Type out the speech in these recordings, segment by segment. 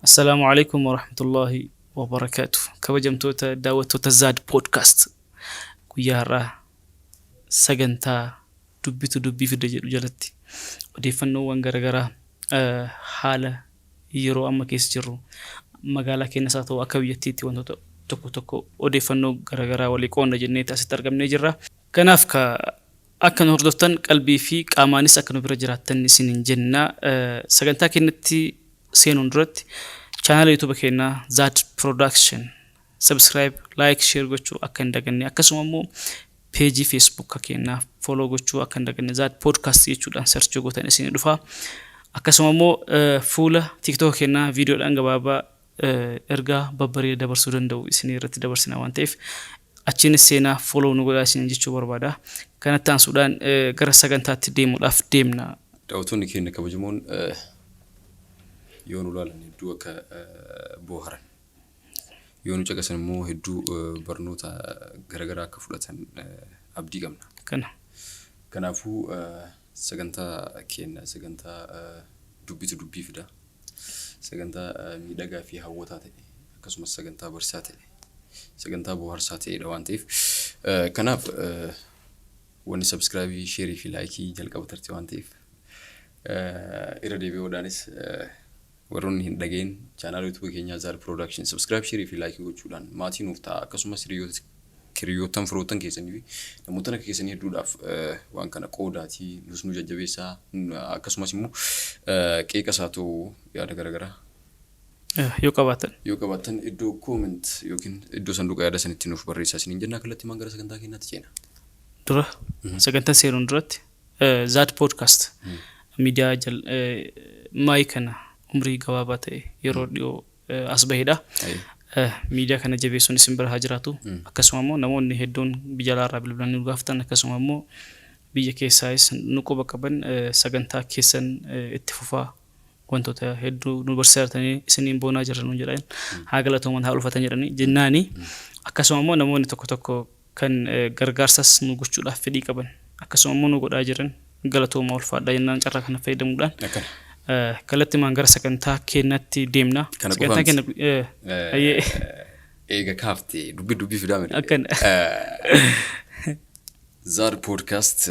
Assalaamu alaikum warahmatullahi wabarakaatu. Kabajamtoota daawwattoota Zaad Podcast, guyyaa har'aa sagantaa "Dubbitu dubbii fida" jedhu jalatti odeeffannoowwan garaagaraa haala yeroo amma keessa jirru, magaalaa keenyas haa ta'u akka biyyattiitti, wantoota tokko tokko odeeffannoo garaagaraa walii qoonna jenneeti asitti argamnee jirra. Kanaaf ka akka nu hordoftan, qalbii fi qaamaanis akka nu bira jiraattan isiniin jenna. Sagantaa keenyatti seenuun duratti chaanaala YouTube keenyaa Zaad Production subscribe, like, share gochuu akka hin daganne, akkasuma immoo peejii Facebook keenyaa follow gochuu akka hin daganne. Zaad Podcast jechuudhaan search gootan isinii dhufa. Akkasuma immoo fuula TikTok keenyaa viidiyoodhaan gabaabaa ergaa babbareeda dabarsuu danda'u isinii irratti dabarsina waan ta'eef, achiinis seenaa follow nu godhaa isin jechuu barbaada. Kanatti aansuudhaan gara sagantaatti deemuudhaaf deemna. Daawwattoonni keenya kabajamoon yoo nu ilaalan hedduu akka booharan, yoo nu caqasan immoo hedduu barnoota garaagaraa akka fudhatan abdii qabna. Kana. Kanaafuu sagantaa keenya, sagantaa "Dubbitu dubbii fida", sagantaa miidhagaa fi hawwataa ta'e, akkasumas sagantaa barsiisaa ta'e, sagantaa bohaarsaa ta'edha waan ta'eef, kanaaf wanni subscribe, share fi like jalqaba tarte waan ta'eef, irra deebi'uudhaanis warroonni hin dhageen chaanaala YouTube keenyaa Zaad Production subscribe, share fi like gochuudhaan maatii nuuf ta'a. Akkasumas hiriyoottan, firoottan keessanii fi namoota akka keessanii hedduudhaaf waan kana qoodaatii nus nu jajjabeessaa. Akkasumas immoo qeeqas haa ta'u yaada garaagaraa yoo qabaatan yoo qabaattan iddoo comment yookiin iddoo sanduuqa yaada sanitti nuuf barreessaa isiniin jennaa, kallattii maan gara sagantaa keenyaatti ceena. Dura sagantaa seenuun duratti Zaad Podcast miidiyaa maayii kana umrii gabaabaa ta'e yeroo dhiyoo as bahedha. Miidiyaa kana jabeessuun isin bira haa jiraatu. Akkasuma immoo namoonni hedduun biyya alaarraa bilbilanii nu gaafatan, akkasuma immoo biyya keessaayis nu quba qaban, sagantaa keessan itti fufaa, wantoota hedduu nu barsiisaa jirtanii isiniin boonaa jirra nuun jedhan, haa galatooman, haa ulfatan jedhanii jennaani. Akkasuma immoo namoonni tokko tokko kan gargaarsas nu gochuudhaaf fedhii qaban, akkasuma immoo nu godhaa jiran, galatooma, ulfaadhaa jennaan carraa kana fayyadamuudhaan. Akkana. Kallattimaan gara sagantaa keenyaatti deemna. Kana Sagantaa qofaa keenya ayyee. Eega kaafte dubbii dubbii fidaa miti. Akkana. Zaad Podcast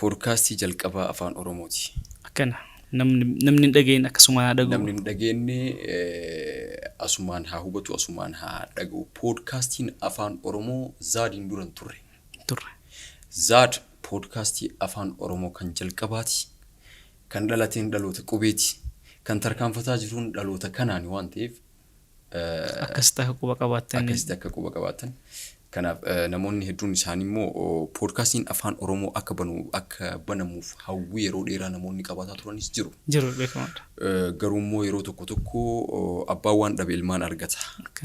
poodkaastii jalqabaa Afaan Oromooti. Akkana, namni hin dhageenye akkasumaan haa dhaga'u. Namni hin dhageenye asumaan haa hubatu, asumaan haa dhaga'u. Poodkaastiin Afaan Oromoo Zaadiin dura hin turre. Turre. Zaad poodkaastii Afaan Oromoo kan jalqabaati. Kan dhalateen dhaloota qubeeti. Kan tarkaanfataa jiruun dhaloota kanaani waan ta'eef Akkasitti akka quba qabaattan. Akkasitti akka quba qabaattan. Kanaaf namoonni hedduun isaanii immoo poodkaastiin Afaan Oromoo akka banu, akka banamuuf hawwii yeroo dheeraa namoonni qabaataa turanis jiru. Jiru, beekamaadha. Garuu immoo yeroo tokko tokko abbaan waan dhabe ilmaan argata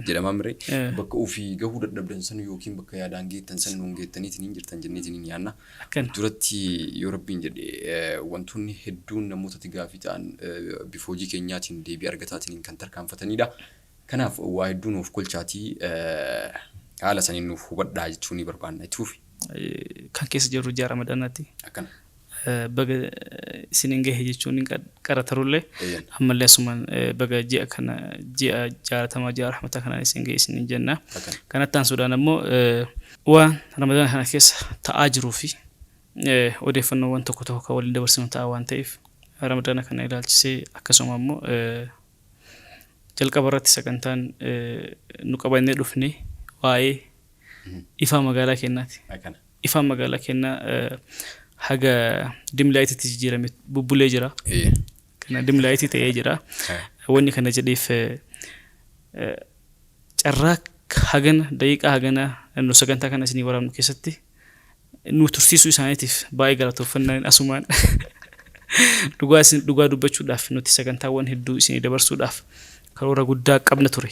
jedhamaa miree, bakka ofii gahuu dadhabdan san yookiin bakka yaadaan geettan san nuun geettaniitiin hin jirtan jenneetiin hin yaanna. Akkana. Duratti yoo Rabbiin jedhe wantoonni hedduun namootatti gaafii ta'an bifa hojii keenyaatiin deebii argataatiin kan tarkaanfatanidha. Kanaaf waa hedduu nuuf kolchaatii haala saniin nuuf hubadhaa jechuu ni barbaanna. Itti fufi. Kan keessa jirru ji'a Ramadaanaati. Akkana. Baga isiniin gahe jechuun hin qara tarullee, ammallee asumaan baga ji'a kana, ji'a jaalatamaa, ji'a rahmataa kanaan isin gahe isiniin jenna. Akkana. Kanatti aansuudhaan ammoo waan Ramadaana kana keessa ta'aa jiruu fi odeeffannoowwan tokko tokko kan waliin dabarsinu ta'a waan ta'eef, Ramadaana kana ilaalchisee, akkasuma ammoo jalqaba irratti sagantaan nu qabannee dhufne waa'ee ifaa magaalaa keenyaati. Akkana. Ifaan magaalaa keenyaa haga dim lightitti jijjiirame bubbulee jira. Kana dim light ta'ee jira. Wanni kana jedheef carraa hagana daqiiqaa hagana nu sagantaa kana isinii waraabnu keessatti nu tursiisuu isaaniitiif baay'ee galatoofannaan asumaan. Dhugaa isin dhugaa dubbachuudhaaf nuti sagantaawwan hedduu isinii dabarsuudhaaf karoora guddaa qabna ture.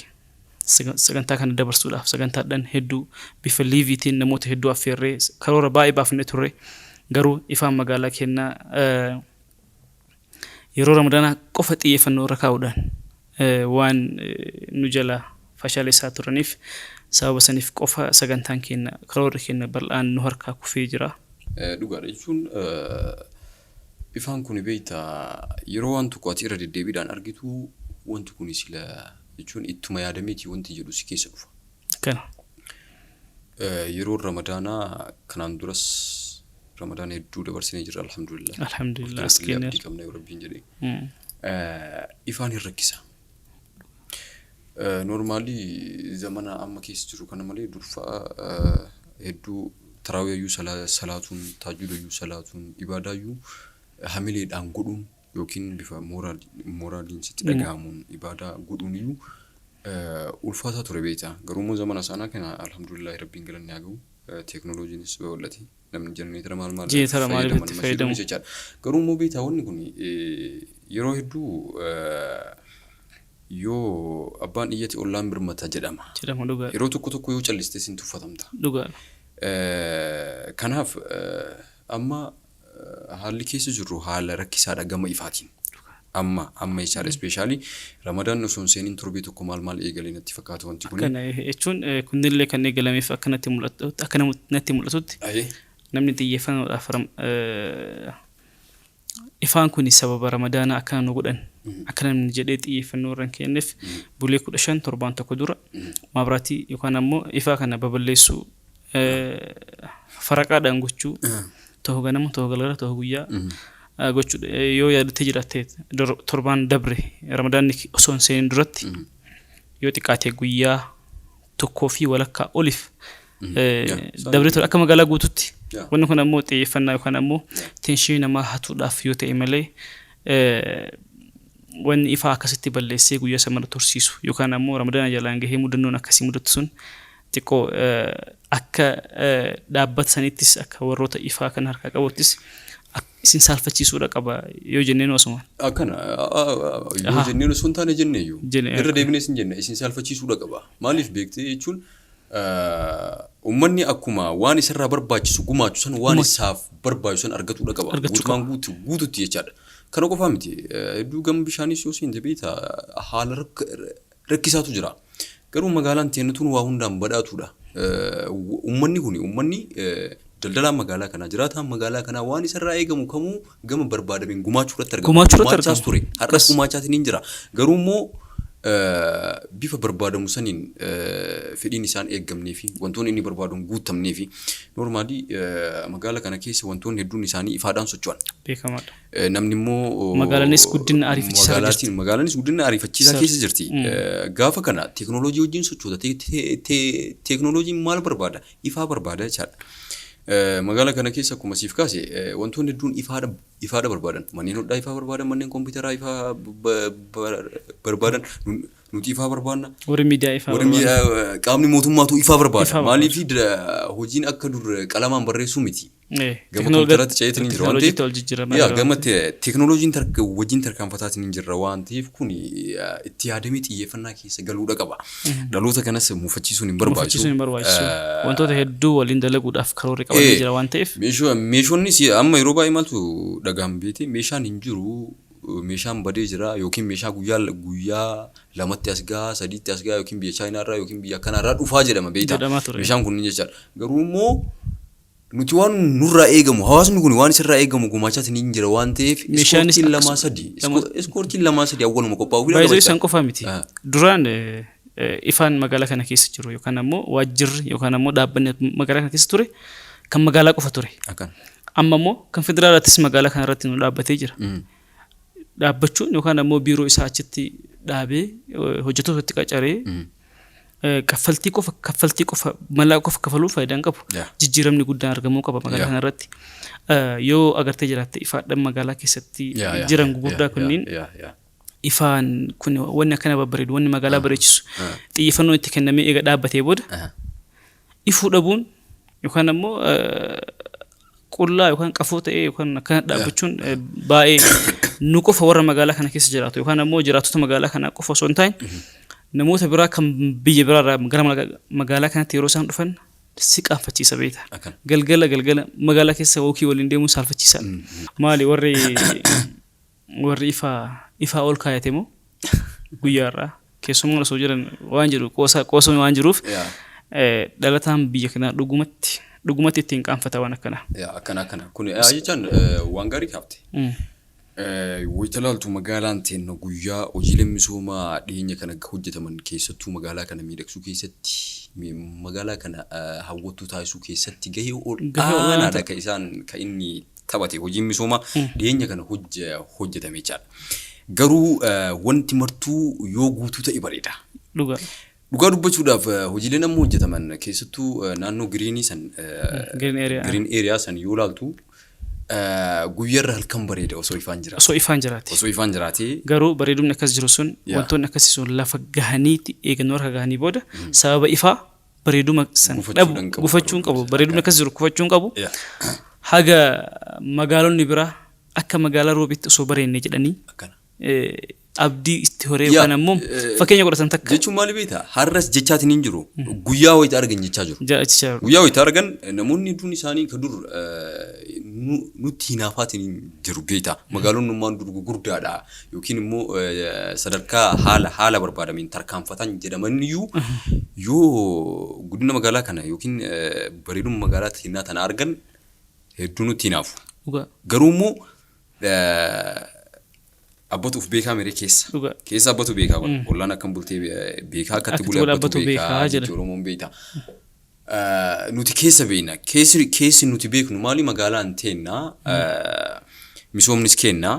Sagantaa kana dabarsuudhaaf sagantaadhaan hedduu bifa liveiitiin namoota hedduu affeerree karoora baay'ee baafnee turre. Garuu ifaan magaalaa keenyaa yeroo Ramadaanaa qofa xiyyeeffannoo irra kaa'uudhaan waan nu jala fashaleessaa turaniif, sababa saniif qofa sagantaan keenya, karoorri keenya bal'aan nu harkaa kufee jira. Dhugaadha jechuun ifaan kun beektaa, yeroo waan tokko ati irra deddeebiidhaan argitu Wanti kun sila jechuun ittuma yaadameeti wanti jedhu si keessa dhufa. Kana. Yeroo Ramadaanaa kanaan duras Ramadaana hedduu dabarsinee jirra, alhamdulillah. Alhamdulillah, as Fuulduratti illee keenyarra. abdii qabna yoo Rabbiin jedhe. Ifaan hin rakkisa. Normally zamana amma keessa jiru kana malee durfaa hedduu taraawiyayyuu salaatuun, taajjudayyuu salaatuun, ibaadaayyuu hamileedhaan godhuun yookiin bifa mooraaliin sitti dhaga'amuun ibaadaa godhuun iyyuu ulfaataa ture beekta. Garuu immoo zamana sanaa kana alhamdulillah, Rabbiin galanni haa gahu. Teeknooloojiinis babal'ate. Namni jenereetara maal maal Jenereetara maaliif fayyadaman itti mashiidhuunis fayyadamu? jechaadha. Garuu immoo beektaa, wanni kun yeroo hedduu yoo abbaan iyyate ollaan birmata jedhama. Jedhama, dhugaadha. Yeroo tokko tokko yoo calliste sin tuffatamta. Dhugaadha. Kanaaf amma haalli keessa jirru haala rakkisaadha gama ifaatiin. Amma amma jechaadha, especially Ramadaan osoo hin seeniin torbee tokko maal maal eegalee natti fakkaata wanti kuni. Akkana jechuun kunnillee kan eegalameef akka natti mul'atutti namni xiyyeeffannoodhaaf ifaan kun sababa Ramadaanaa akkana nu godhan akka namni jedhee xiyyeeffannoo irra hin kenneef bulee 15, torbaan tokko dura mabraatii yookaan ammoo ifaa kana baballeessuu, faraqaadhaan gochuu, tokko ganama, tokko galgala, tokko guyyaa gochuudha. Yoo yaadattee jiraatte, torbaan dabre Ramadaanni osoo hin seenin duratti yoo xiqqaate guyyaa tokkoo fi walakkaa oliif dabree ture akka magaalaa guututti. Wanni kun ammoo xiyyeeffannaa yookaan ammoo attention namaa hatuudhaaf yoo ta'e malee, wanni ifaa akkasitti balleessee guyyaa sana tursiisu yookaan ammoo Ramadaana jalaan gahee mudannoon akkasii mudatu sun xiqqoo akka dhaabbata sanittis, akka warroota ifaa kan harkaa qabuttis isin saalfachiisuudha qaba yoo jenneen osuma. Akkana yoo jenneen osoo hin taane jenneeyyuu. Irra deebinee isin jenna, isin saalfachiisuudha qaba. Maaliif beektee jechuun, uummanni akkuma waan isarraa barbaachisu gumaachu san waan isaaf barbaachisu san argatuudha qaba. Guutumaan guututti jechaadha. Kana qofaa miti, hedduu gama bishaanis yoo seente beektaa, haala rakkisaatu jira. Garuu magaalaan teenna tun waa hundaan badhaatuudha. Uummanni kun, uummanni daldalaan magaalaa kanaa, jiraataan magaalaa kanaa waan isarraa eegamu kamuu gama barbaadameen gumaachuu irratti argama. Gumaachuu irratti Gumaachaas argama. ture. Har'as gumaachaatiin hin jira. Garuu immoo bifa barbaadamu saniin fedhiin isaan eeggamnee fi wantoonni inni barbaadu hin guutamnee fi normally magaala kana keessa wantoonni hedduun isaanii ifaadhaan socho'an. Beekamaadha. Namni immoo Magaalaanis guddina ariifachiisaa irra jirti. Magaalaanis guddina ariifachiisaa keessa jirti. Gaafa kana teeknooloojii wajjin sochoota. Teeknooloojiin maal barbaada? Ifaa barbaada jechaadha. Magaala kana keessa akkuma siif kaase wantoonni hedduun ifaadha barbaadan. Manneen hodhaa ifaa barbaadan, manneen kompiitaraa ifaa barbaadan, nuti ifaa barbaanna. Warri miidiyaa ifaa Warri barbaada. Qaamni mootummaatu ifaa barbaada. Ifaa barbaada. Maaliif hojiin akka dur qalamaan barreessuu miti. Gama kompiitaraatti ce'eetiin hin jira waan Teeknooloojiitti ta'eef. ol jijjiiramaa Yaa jira. Gama teeknooloojiin wajjin tarkaanfataatiin hin jirra waan ta'eef, kun itti yaadamee xiyyeeffannaa keessa galuudha qaba. Dhaloota kanas mufachiisuun hin barbaachisu. Mufachiisuun hin barbaachisu. Wantoota hedduu waliin dalaguudhaaf karoorri qabamee jira waan ta'eef. Meeshonni amma yeroo baay'ee maaltu dhagahama beekte? Meeshaan hin jiru, meeshaan badee jira, yookiin meeshaa guyyaa guyyaa lamatti as gahaa, sadiitti as gahaa, yookiin biyya Chaayinaarraa yookiin biyya akkanaarraa dhufaa jedhama beektaa. Jedhamaa ture. Meeshaan kunniin jechaadha. Garuu immoo nuti waan nurraa eegamu, hawaasni kun waan isirraa eegamu gumaachaatiin hin jira waan ta'eef Meeshaanis iskoortiin lamaa akkasuma. sadi iskoortiin lamaa sadi awwaluma qophaa'uu fi Baay'ee isaan qofaa miti. Duraan ifaan magaalaa kana keessa jiru yookaan ammoo waajjirri yookaan ammoo dhaabbanni magaalaa kana keessa ture kan magaalaa qofa ture. Akkana. Amma immoo kan federaalaattis magaalaa kana irratti nu dhaabbatee jira. Dhaabbachuun yookaan ammoo biiroo isaa achitti dhaabee hojjettoota itti qacaree kaffaltii qofa mallaqaa qofa kafaluu faayidaa hin qabu. Jijjiiramni guddaan argamuu qaba magaalaa kana irratti. Yoo agartee jiraatte, ifaadhaan magaalaa keessatti jiran gurguddaa kunniin, ifaan kun wanni akkana babbareedu, wanni magaalaa bareechisu xiyyeeffannoon itti kennamee eega dhaabbatee booda ifuu dhabuun yookaan ammoo qullaa yookaan qafoo ta'ee yookaan akkana dhaabbachuun baay'ee nu qofa warra magaalaa kana keessa jiraatu yookaan ammoo jiraattota magaalaa kanaa qofa osoo hin taane, namoota biraa kan biyya biraarraa gara magaalaa kanatti yeroo isaan dhufan si qaanfachiisa beekta. Akkana. Galgala galgala magaalaa keessa walk waliin deemuun saalfachiisaadha. Maali, warri ifaa ol kaayate moo guyyaa irraa keessumaa osoo jiran waan jedhu qoosa qoosa waan jiruuf dhalataan biyya kanaa dhugumatti dhugumatti ittiin qaanfata waan akkanaa. Yaa, akkana akkana. Kun jechaan waan gaarii kaafte. Wayita ilaaltu magaalaan teenna guyyaa hojiileen misoomaa dhiyeenya kana hojjetaman keessattuu magaalaa kana miidhagsuu keessatti, magaalaa kana hawwattuu taasisuu keessatti gahee ol Gahee olaanaa aanaadha kan isaan kan inni taphate hojiin misoomaa dhiyeenya kana hojjetame jechaadha. Garuu wanti martuu yoo guutuu ta'e bareeda. Dhugaa. Dhugaa dubbachuudhaaf, hojiileen amma hojjetaman keessattuu naannoo greenii san, Green area. Green area san yoo ilaaltu, guyyarra halkan bareeda osoo ifaan jiraate. Osoo ifaan jiraate. Osoo ifaan jiraate. Garuu bareedumni akkas jiru sun, wantoonni akkasii sun lafa gahaniiti eegannoo harka gahanii booda sababa ifaa bareeduma san Gufachuu dhabu hin qabu. Gufachuu hin qabu. Bareedumni akkas jiru gufachuu hin qabu. Haga magaalonni biraa akka magaalaa Roobitti osoo bareenne jedhanii Akkana. Abdii itti horee yookaan ammoo fakkeenya godhatan takka. Jechuun maali beektaa? Har'as jechaatiin hin jiru. Guyyaa wayita argan jechaa jiru. Jechaa jiru. Guyyaa wayita argan namoonni hedduun isaanii ka dur nutti hinaafaatiin hin jiru beektaa. Magaalonni dur gurguddaadha yookiin immoo sadarkaa haala barbaadameen tarkaanfatan jedhaman iyyuu yoo guddina magaalaa kana yookiin bareeduma magaalaa teennaa tana argan hedduu nutti hinaafu. Garuu immoo abbatu uf beekaa miree keessa. Keessa abbatu beekaa bara. Ollaan akkam bultee beekaa, akkatti Akkatti bulee bulee abbatu abbatu beekaa beekaa jedha. jechuun Oromoon beekta. Nuti keessa beekna. Keessi nuti beeknu maali? Magaalaan teennaa, misoomnis kennaa,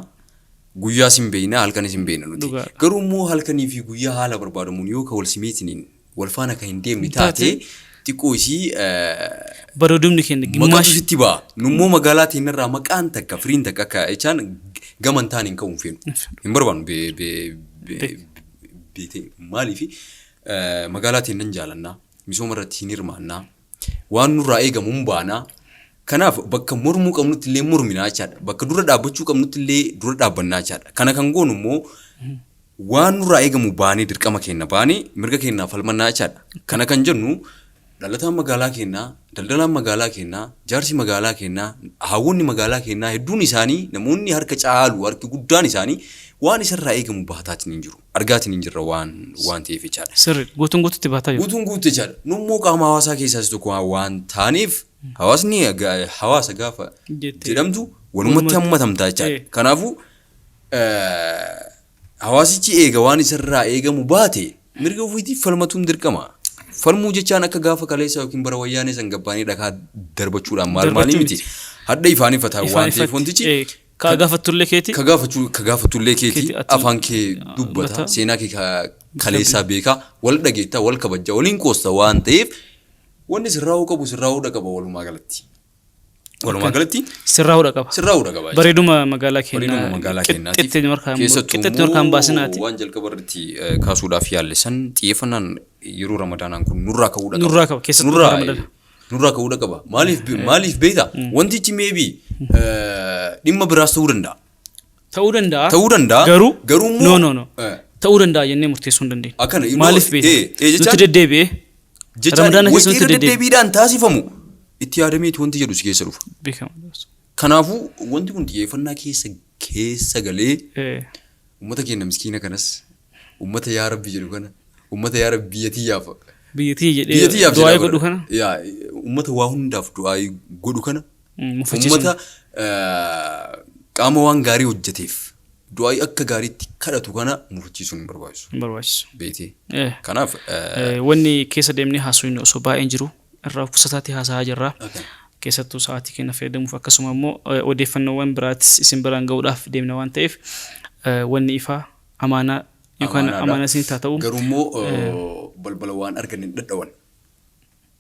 guyyaas hin beekna, halkanis hin beekna nuti. Garuu immoo halkanii fi guyyaa haala barbaadamuun yoo ka wal simeetiniin wal faana kan hin deemne taate xiqqoo isii Bareedumni keenya maqaatu gimmaash sitti ba'a. Nummoo magaalaa teenyarraa maqaan takka, firiin takka akka jechaan gama hin taane hin ka'u hin feenu. Hin barbaannu beetee maaliifi magaalaa teenyan jaalannaa, misooma irratti hin hirmaannaa, waan nurraa eegamu hin baanaa. Kanaaf bakka mormuu qabnutti illee morminaa jechaadha. Bakka dura dhaabbachuu qabnutti illee dura dhaabbannaa jechaadha. Kana kan goonu immoo waan nurraa eegamu baanee, dirqama keenya baanee, mirga keenyaaf falmannaa jechaadha. Kana kan jennu dhalataan magaalaa keenyaa, daldalaan magaalaa keenyaa, jaarsi magaalaa keenyaa, hawwoonni magaalaa keenyaa hedduun isaanii, namoonni harka caalu, harki guddaan isaanii waan isarraa eegamu baataatiin hin jiru. Argaatiin hin jirra waan ta'eef jechaadha. Sirri guutuun guututti baataa jiru. Guutuun guutuu jechaadha. Nummoo qaama hawaasaa keessaas tokko waan taaneef hawaasni hawaasa gaafa Jettee. jedhamtu walumatti hammatamtaa jechaadha. Kanaafuu hawaasichi eega waan isarraa eegamu baate mirga ofiitiif falmatuun dirqama. Falmuu jechaan akka gaafa kaleessa yookiin bara wayyaanee san gabbaanii dhakaa darbachuudhaan maal maalii Darbachuu miti. Hadha ifaan ifataa Ifaan waan ta'eef ifatti. wantichi Ka gaafattullee keeti. Ka gaafatullee keeti Keeti ati afaan kee dubbata, dubbata. Seenaa kee kaleessaa beekaa, wal dhageetta, wal kabajja, waliin qoosta waan ta'eef wanni sirraa'uu qabu sirraa'uudha qaba walumaa galatti. Walumaa galatti Sirraa'uudha qaba. Sirraa'uudha qaba jechuudha. Bareeduma magaalaa keenyaa. Bareeduma magaalaa keenyaatiif Qixxeetti harkaan keessattuu qixxeetti harkaan immoo baasinaati. waan jalqaba irratti kaasuudhaaf yaalle san xiyyeeffannaan yeroo Ramadaanaan kun nurraa ka'uudha qaba. Nurraa qaba, keessattuu Ramadaana. Nurraa ka'uudha qaba. Maaliif beektaa? Wantichi maybe dhimma biraas ta'uu danda'a. Ta'uu danda'a. Ta'uu danda'a. Garuu Garuu immoo No, no, no. Ta'uu danda'a jennee murteessuu hin dandeenyu. Akkana, Maaliif beektaa? Jechaan Nuti deddeebi'ee jechaan Ramadaana keessa wanti nuti irra deddeebi'e. deddeebiidhaan taasifamu itti yaadameeti wanti jedhu si keessa dhufa. Beekama. Kanaafuu wanti kun xiyyeeffannaa keessa galee uummata keenya miskiina kanas, uummata yaa Rabbi jedhu kana, uummata yaa Rabbi biyya tiyyaaf Biyya tiyya biyya jedhee tiyyaaf du'aa jedhaa godhu kana. Yaa uummata waa hundaaf du'aa godhu kana, Mufachiisuun. uummata qaama waan gaarii hojjeteef du'aa akka gaariitti kadhatu kana mufachiisuun hin barbaachisu. Hin barbaachisu. Beetee. Kanaaf Wanni keessa deemnee haasofnu osoo baay'een jiru irraa qusataatti haasa'aa jirra. Keessattuu sa'aatii keenya fayyadamuuf, akkasuma immoo odeeffannoowwan biraatis isin biraan ga'uudhaaf deemna waan ta'eef, wanni ifaa amaanaa yookaan Amaanaadha. amaanaa isinitti haa ta'u. Garuu immoo balbala waan argan hin dhadhawan.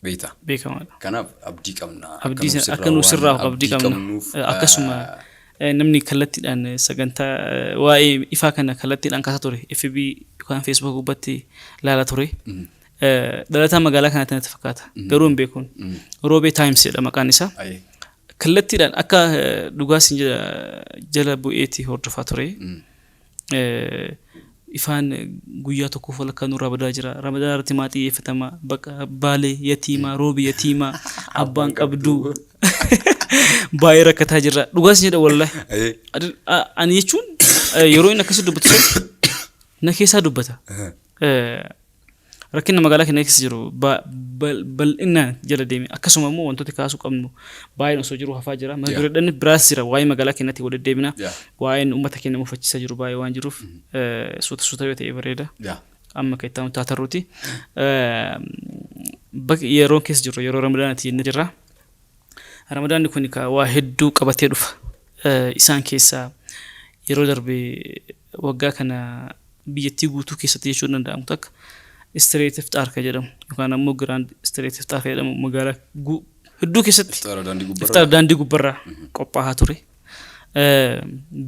Beektaa? Beekamaadha. Kanaaf abdii qabna. Abdii akka nu sirraaf abdii qabna. Qabnuuf Akkasuma namni kallattiidhaan sagantaa waa'ee ifaa kana kallattiidhaan kaasaa ture FB yookaan Facebook gubbaatti ilaalaa ture. Dhalataa magaalaa kanaatti natti fakkaata. Garuu hin beekuun. Roobee Times jedha maqaan isaa. Aye. Kallattiidhaan akka dhugaa sin jala bu'eetti hordofaa ture. Ifaan guyyaa tokkoof walakkaa nurraa badaa jira. Ramadaan irratti maa xiyyeeffatama? Bakka Baalee yatiimaa, Roobi yatiimaa, abbaan qabduu. Baay'ee rakkataa jirra. Dhugaa sin jedha wallahi. Aye. Ani jechuun yeroo inni akkasii dubbatu sun na keessaa dubbata. Rakkina magaalaa keenya keessa jiru bal'inaan jala deeme. Akkasuma immoo wantoota kaasuu qabnu baay'een osoo jiru hafaa jira. Mata dureedhaan biraas jira. Waa'ee magaalaa keenyatti wal deddeebina. Waa'een uummata keenya mufachiisaa jiru baay'ee waan jiruuf suuta suuta yoo ta'e bareeda. Amma kan itti aanu taatarruuti. Yeroo keessa jirru yeroo Ramadaanaati jennee jirra. Ramadaanni kun waa hedduu qabatee dhufa. Isaan keessaa yeroo darbe waggaa kana biyyattii guutuu keessatti jechuun danda'amu takka Street Ifxaar kan jedhamu yookaan ammoo Grand Street Ifxaar kan jedhamu magaalaa hedduu keessatti Ifxaara daandii gubbarraa. Ifxaara daandii gubbarraa qophaa'aa ture.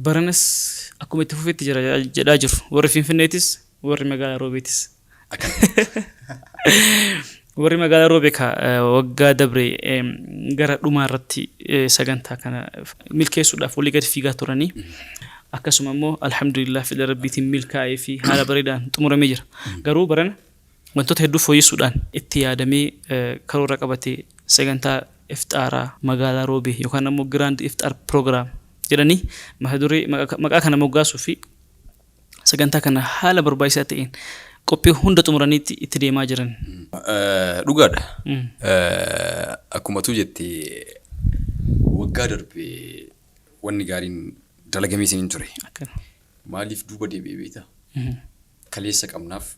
Baranas akkuma itti fufetti jira jedhaa jiru. Warri Finfinneetis warri magaalaa Roobeetis. Akkana. Warri magaalaa Roobee ka waggaa dabre gara dhumaa irratti sagantaa kana milkeessuudhaaf walii gadi fiigaa turanii. Akkasuma immoo alhamdulillah fedha Rabbiitiin milkaa'ee fi haala bareedaan xumuramee jira. Garuu barana wantoota hedduu fooyyessuudhaan itti yaadamee karoora qabatee sagantaa ifxaaraa magaalaa Roobee yookaan ammoo Grand Ifxaar Program jedhanii mata duree maqaa kana moggaasuu fi sagantaa kana haala barbaachisaa ta'een qophii hunda xumuraniitti itti deemaa jiran. Dhugaadha. Akkuma tu jette, waggaa darbe wanni gaariin dalagamee isiniin ture. Akkana. Maaliif duuba deebi'ee beektaa? Kaleessa qabnaaf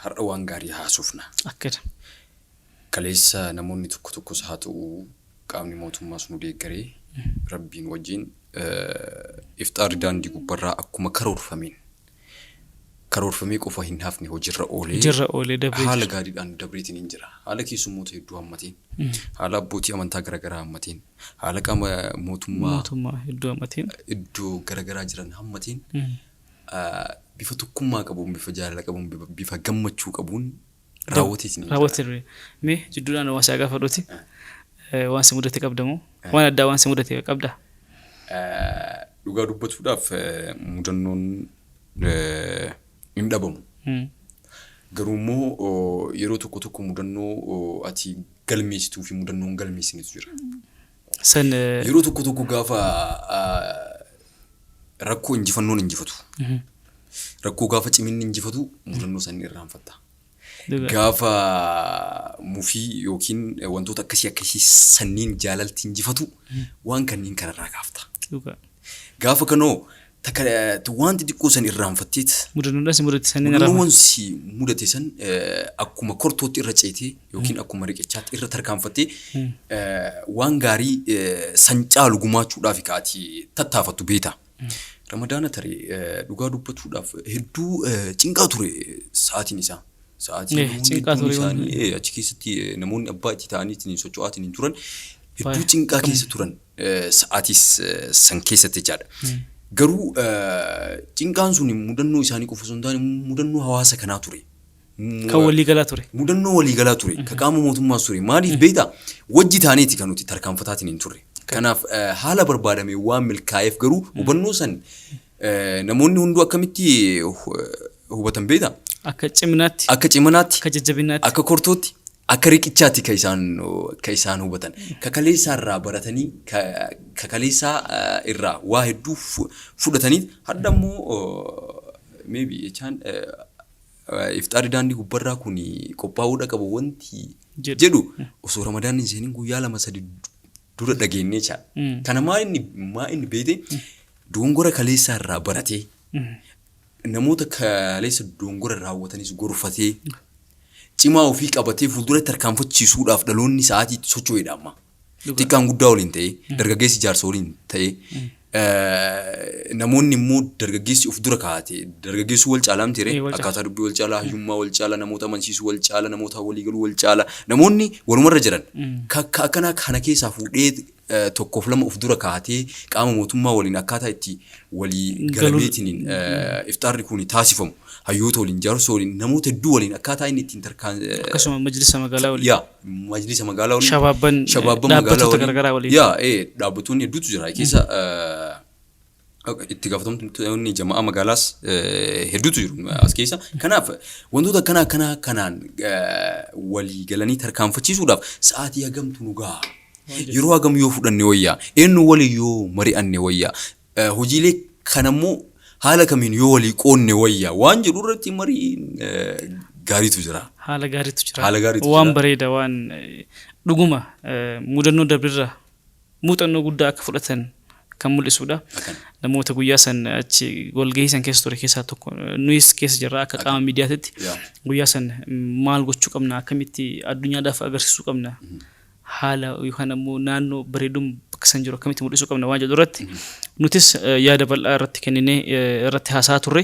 har'a waan gaarii haasofna. Akkana. Kaleessa namoonni tokko tokkos haa ta'u, qaamni mootummaas nu deeggaree, Rabbiin wajjin ifxaarri daandii gubbarraa akkuma karoorfameen, karoorfamee qofa hin hafne, hojiirra oolee Hojiirra oolee dabree haala jira. gaariidhaan dabreetiin hin jira. Haala keessummoota hedduu hammateen, haala abbootii amantaa garaagaraa hammateen, haala qaama mootummaa Mootummaa hedduu hammateen. Iddoo garaagaraa jiran hammateen, bifa tokkummaa qabuun, bifa jaalala qabuun, bifa gammachuu qabuun raawwateetiin hin jira. Raawwatee ture. Mee jidduudhaan waan si gaafadhuti. Waan si mudate qabda moo? Waan addaa waan si mudate qabda? Dhugaa dubbatuudhaaf, mudannoon hin dhabamu. Garuu immoo yeroo tokko tokko mudannoo ati galmeessituu fi mudannoo hin galmeessinetu jira. San Yeroo tokko tokko gaafa rakkoo injifannoon injifatu, rakkoo gaafa ciminni injifatu, mudannoo san irraanfatta. Gaafa mufii yookiin wantoota akkasii akkasii sanniin jaalalti injifatu, waan kanneen kanarraa kaafta. Gaafa kanoo takka waan xixiqqoo san irraanfatteet Mudannoodhaan si mudate sanniin mudannoowwan si mudate san akkuma kortootti irra ceetee yookiin akkuma riqichaatti irra tarkaanfattee waan gaarii san caalu gumaachuudhaaf kaati tattaafattu beeta. Ramadaana tare dhugaa dubbatuudhaaf hedduu cinqaa ture sa'aatiin isaa. Sa'aatiin namoonni Cinqaa hedduun ture. Isaanii achi keessatti namoonni abbaa itti ta'anii ittiin socho'aatiin hin turan, hedduu cinqaa keessa turan sa'aatiis san keessatti jechaadha. Garuu cinqaan sun mudannoo isaanii qofa osoo hin taane mudannoo hawaasa kanaa ture. Kan waliigalaa ture. Mudannoo waliigalaa ture. Ka qaama mootummaas ture. Maaliif beektaa? Wajji taaneeti kan nuti tarkaanfataatiin hin turre. Kanaaf haala barbaadame waan milkaa'eef, garuu hubannoo san namoonni hunduu akkamitti hubatan beektaa? Akka ciminaatti. Akka ciminaatti. Akka jajjabinaatti. Akka kortootti. Akka riqichaatti ka isaan hubatan. Ka kaleessaa irraa baratanii, ka kaleessaa irraa waa hedduu fudhatanii, hadda immoo maybe jechaan ifxaarri daandii gubbarraa kun qophaa'uudha qabu wanti jedhu jedhu osoo Ramadaan hin seenin guyyaa 2-3 dura dhageenyee jechaadha. Kana maa inni beekte, dogongora kaleessaa irraa baratee, namoota kaleessa dogongora raawwatanis gorfatee, cimaa ofii qabatee fuulduratti tarkaanfachiisuudhaaf dhaloonni sa'aatii socho'edha amma. Xiqqaan guddaa waliin ta'ee, dargaggeessi jaarsa waliin ta'ee, namoonni immoo dargaggeessi of dura kaa'ate, dargaggeessuu wal caalaa miti ree? Wal caala. Akkaataa dubbii wal caalaa, hayyummaa wal caala, namoota amansiisuu wal caala, namoota walii galuu wal caala, namoonni walumarra jiran. Ka akkanaa kana keessaa fuudhee tokkoof lama of dura kaa'atee, qaama mootummaa waliin akkaataa itti walii galameetiin ifxaarri kun taasifamu, hayyoota waliin, jaarsa waliin, namoota hedduu waliin akkaataa inni ittiin tarkaan Akkasuma majlisa magaalaa waliin. Yaa, majlisa magaalaa waliin. Shabaabban, shabaabban magaalaa dhaabbattoota waliin. garaagaraa waliin. Yaa, dhaabbattoonni hedduutu jira keessa, itti gaafatamtoonni jama'aa magaalaas hedduutu jiru as keessa. Kanaaf wantoota akkanaa akkanaa kanaan walii galanii tarkaanfachiisuudhaaf sa'aatii hagamtu nu gaha? Yeroo hagam yoo fudhanne wayyaa? Eenyu walii yoo mari'anne wayyaa? Hojiilee kanammoo haala kamiin yoo walii qoonne wayyaa? Waan jedhu irratti marii gaariitu jira. Haala gaariitu jira. Haala gaariitu Waan jira. bareeda, waan dhuguma mudannoo darbirra muuxannoo guddaa akka fudhatan kan mul'isudha. Akkana. Namoota guyyaa san achi walgahii san keessa ture keessaa tokko nuyis keessa jirra akka qaama miidiyaatitti. Guyyaa san maal gochuu qabna, akkamitti addunyaadhaaf agarsiisuu qabna, haala yookaan ammoo naannoo bareeduun bakka san jiru akkamitti mul'isuu qabna waan jedhu irratti nutis yaada bal'aa irratti kenninee irratti haasa'aa turre.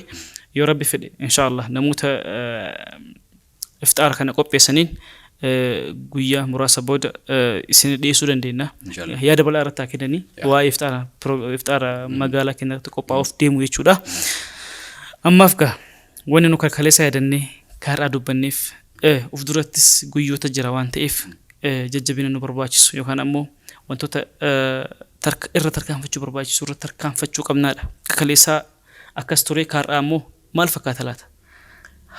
Yoo Rabbi fedhe, inshaallah, namoota ifxaara kana qopheessaniin guyyaa muraasa booda isin dhiyeessuu dandeenya. Inshallah. Yaada bal'aa irratti haa kennanii waa'ee ifxaara magaalaa keenya irratti qophaa'uuf deemu jechuudha. Ammaaf gaa wanni nu kaleessa yaadannee kaarraa dubbanneef, uf durattis guyyoota jira waan ta'eef, jajjabina nu barbaachisu yookaan ammoo wantoota irra tarkaanfachuu barbaachisu irra tarkaanfachuu qabnaadha. Kaleessaa akkas ture, kaarraa ammoo maal fakkaata laata?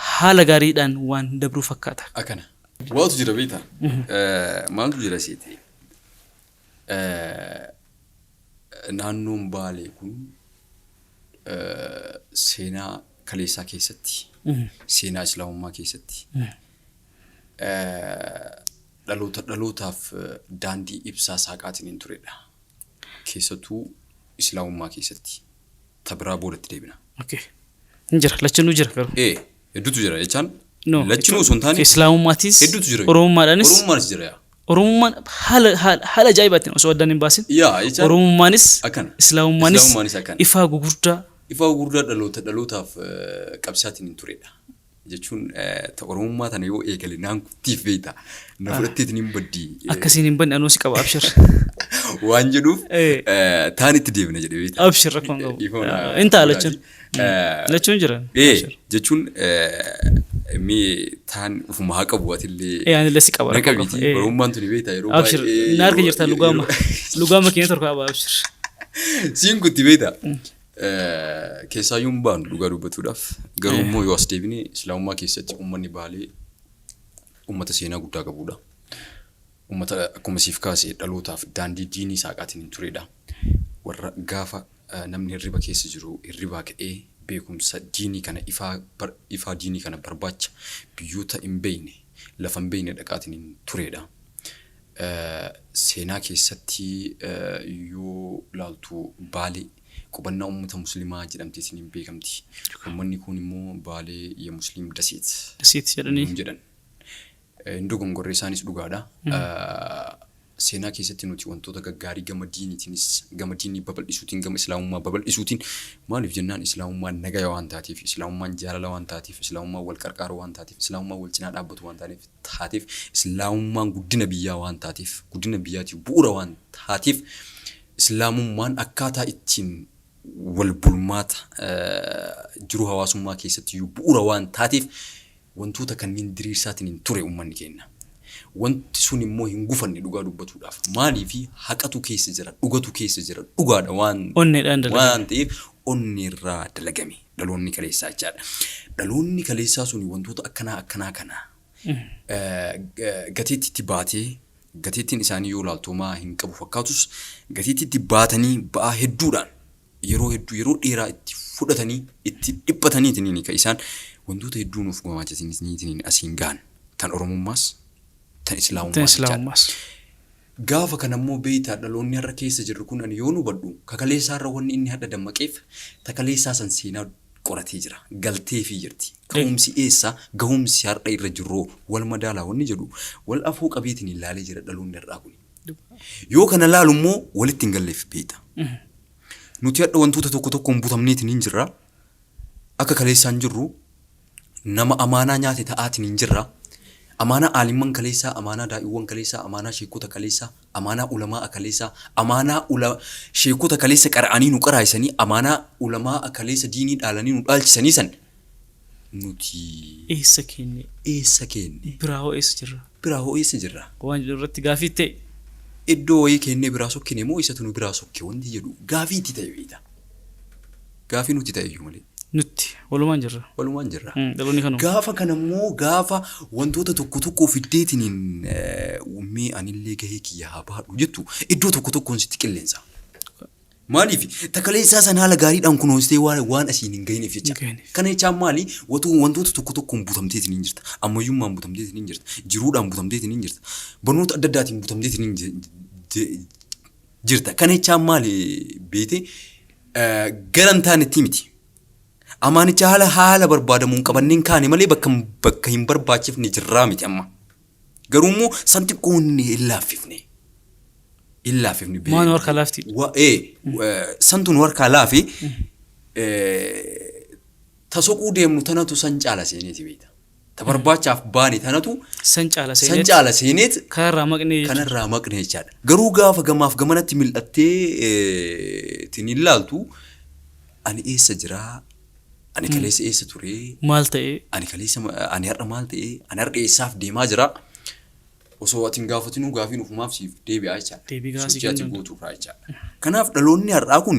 Haala gaariidhaan waan dabruu fakkaata. Akkana. Waatu jira beektaa? Maaltu jira seete? Naannoon Baalee kun seenaa kaleessaa keessatti, seenaa Islaamummaa keessatti, dhaloota dhalootaaf daandii ibsaa saaqaatiin hin turedha. Keessattuu Islaamummaa keessatti. Ta biraa boodatti deebina. Okay. Hin jira, lachinuu jira garuu. Ee, hedduutu jira jechaan No. lachinuu osoo hin taane Islaamummaatiis hedduutu jira. Oromummaadhaanis Oromummaanis jira yaa. Oromummaan haala ajaa'ibaatiin osoo addaan hin baasin. Yaa jechaan Oromummaanis akkana. Islaamummaanis Islaamummaanis akkana. ifaa gugurdaa Ifaa gurguddaa dhaloota dhalootaaf qabsaatiin hin turedha. Jechuun ta Oromummaa tana yoo eegale naan kuttiif beekta. Na fudhatteetiin hin baddii Akkasiin hin banne, anuu si qaba, abshir. waan jedhuuf taan itti deebina jedhee beekta. Abshir, rakkoon qabu. Dhiifama na- Hin ta'a lachuun. Lachuun jira. Ee, jechuun mee taan ufuma haa qabu atillee. Ee, anillee si qaba, Na rakkoo qaba. qabiiti. Oromummaan tuni beekta yeroo Abshir, baay'ee na harka jirta lugaama. Lugaama keenya torka qaba, abshir. Siin kutti beekta. Keessaayyuu hin baanu dhugaa dubbatuudhaaf. Garuu immoo yoo as deebine, Islaamummaa keessatti uummanni Baalee uummata seenaa guddaa qabudha. Uummata akkuma siif kaase dhalootaaf daandii diinii saaqaatiin hin turedha. Warra gaafa namni hirriba keessa jiru hirribaa ka'ee beekumsa diinii kana, ifaa diinii kana barbaacha biyyoota hin beekne, lafa hin beekne dhaqaatiin hin turedha. Seenaa keessatti yoo ilaaltu Baalee qubannaa uummata Musliimaa jedhamteetiin hin beekamti. Uummanni kun immoo Baalee የሙስሊም ደሴት ደሴት jedhanii. nuun jedhan. Hin dogongorre, isaanis dhugaadha. Seenaa keessatti nuti wantoota gaggaarii gama diiniitiinis, gama diinii babal'isuutiin, gama Islaamummaa babal'isuutiin, maaliif jennaan Islaamummaan nagaya waan taateef, Islaamummaan jaalala waan taateef, Islaamummaan wal qarqaaruu waan taateef, Islaamummaan wal cinaa dhaabbatu waan taateef, Islaamummaan guddina biyyaa waan taateef, guddina biyyaatiif bu'uura waan taateef, Islaamummaan akkaataa ittiin wal bulmaata jiruu hawaasummaa keessatti iyyuu bu'uura waan taateef, wantoota kanneen diriirsaatiin hin ture uummanni keenya. Wanti sun immoo hin gufanne dhugaa dubbatuudhaaf. Maaliifi haqatu keessa jira, dhugatu keessa jira, dhugaadha waan Onneedhaan dalagame. waan ta'eef onneerraa dalagame dhaloonni kaleessaa jechaadha. Dhaloonni kaleessaa suni wantoota akkanaa akkanaa kana gateettiitti baatee, gateettiin isaanii yoo ilaaltu homaa hin qabu fakkaatus, gateettiitti baatanii ba'aa hedduudhaan yeroo hedduu, yeroo dheeraa itti fudhatanii, itti dhiphataniitiin kan isaan wantoota hedduu nuuf gumaachataniitiin asiin gahan, tan Oromummaas tan Tan Islaamummaas jechaadha. Islaamummaas. Gaafa kana immoo beektaa, dhaloonni har'a keessa jirru kun ani yoo nu hubadhu kakaleessaa irra wanni inni hadha dammaqeef takaleessaa san seenaa qoratee jira. Galteefii jirti. Ka'umsi eessa, gahumsi har'a irra jirru wal madaalaa wanni jedhu wal afoo qabeetiin ilaalee jira dhaloonni har'aa kun. Yoo kana laalu immoo walitti hin galleef beekta. Nuti hadha wantoota tokko tokkoon butamneetiin hin jirra. Akka kaleessaan jirru nama amaanaa nyaate ta'aatiin hin jirra. Amaanaa aalimman kaleessaa, amaanaa daa'iiwwan kaleessaa, amaanaa sheekota kaleessaa, amaanaa ulamaa kaleessaa, amaanaa sheekota kaleessa qara'anii nu qaraayisanii, amaanaa ulamaa kaleessa diinii dhaalanii nu dhaalchisanii san nuti Eessa kenne? Eessa kenne? Biraa hoo eessa jirra? Biraa hoo eessa jirra? Waan jedhu irratti gaafii ta'e. Iddoo wayii kennee biraa sokkine moo isatu nu biraa sokke wanti jedhu gaafii itti ta'e beekta. Gaafii nuti ta'e iyyuu malee. Nutti walumaan jirra. Walumaan jirra. Dhaloonni kanuma. Gaafa kanammoo gaafa wantoota tokko tokko fiddeetiniin mee anillee gahee kiyya haa baadhu jettu, iddoo tokko tokkoon sitti qilleensa. Maaliif takaleessaa san haala gaariidhaan kunuunsitee waan asiin hin gahiniif jecha. Hin gahiniif. Kana jechaan maali? Wantoota tokko tokkoon butamteetiin hin jirta. Ammayyummaan butamteetiin hin jirta. Jiruudhaan butamteetiin hin jirta. Barnoota adda addaatiin butamteetiin hin jirta. Kana jechaan maali beete gara hin taanetti miti. Amaanicha haala barbaadamuun qabanneen kaane malee bakka hin barbaachifne jirraa miti amma. Garuu immoo san xiqqoo hin laaffifne. Hin laaffifne. Maan harkaa laafti? Santu nu harkaa laafe tasoquu deemnu tanatu san caala seeneeti beekta. Ta barbaachaaf baane tanatu San caala san seeneet. caala seeneet Kanarraa maqnee jechuudha. Kanarraa maqne jechaadha. Garuu gaafa gamaaf gamanatti mil'attee ittiin ilaaltu ani eessa jiraa? Ani kaleessa eessa turee? Maal ta'ee? Ani kaleessa ani har'a maal ta'ee? Ani har'a eessaaf deemaa jiraa? Osoo ati hin gaafatinuu gaafiin ofumaaf siif deebi'aa jechaadha. Deebii gahaa sii Sochii ati kennuu gootu irraa jechaadha. Kanaaf dhaloonni har'aa kun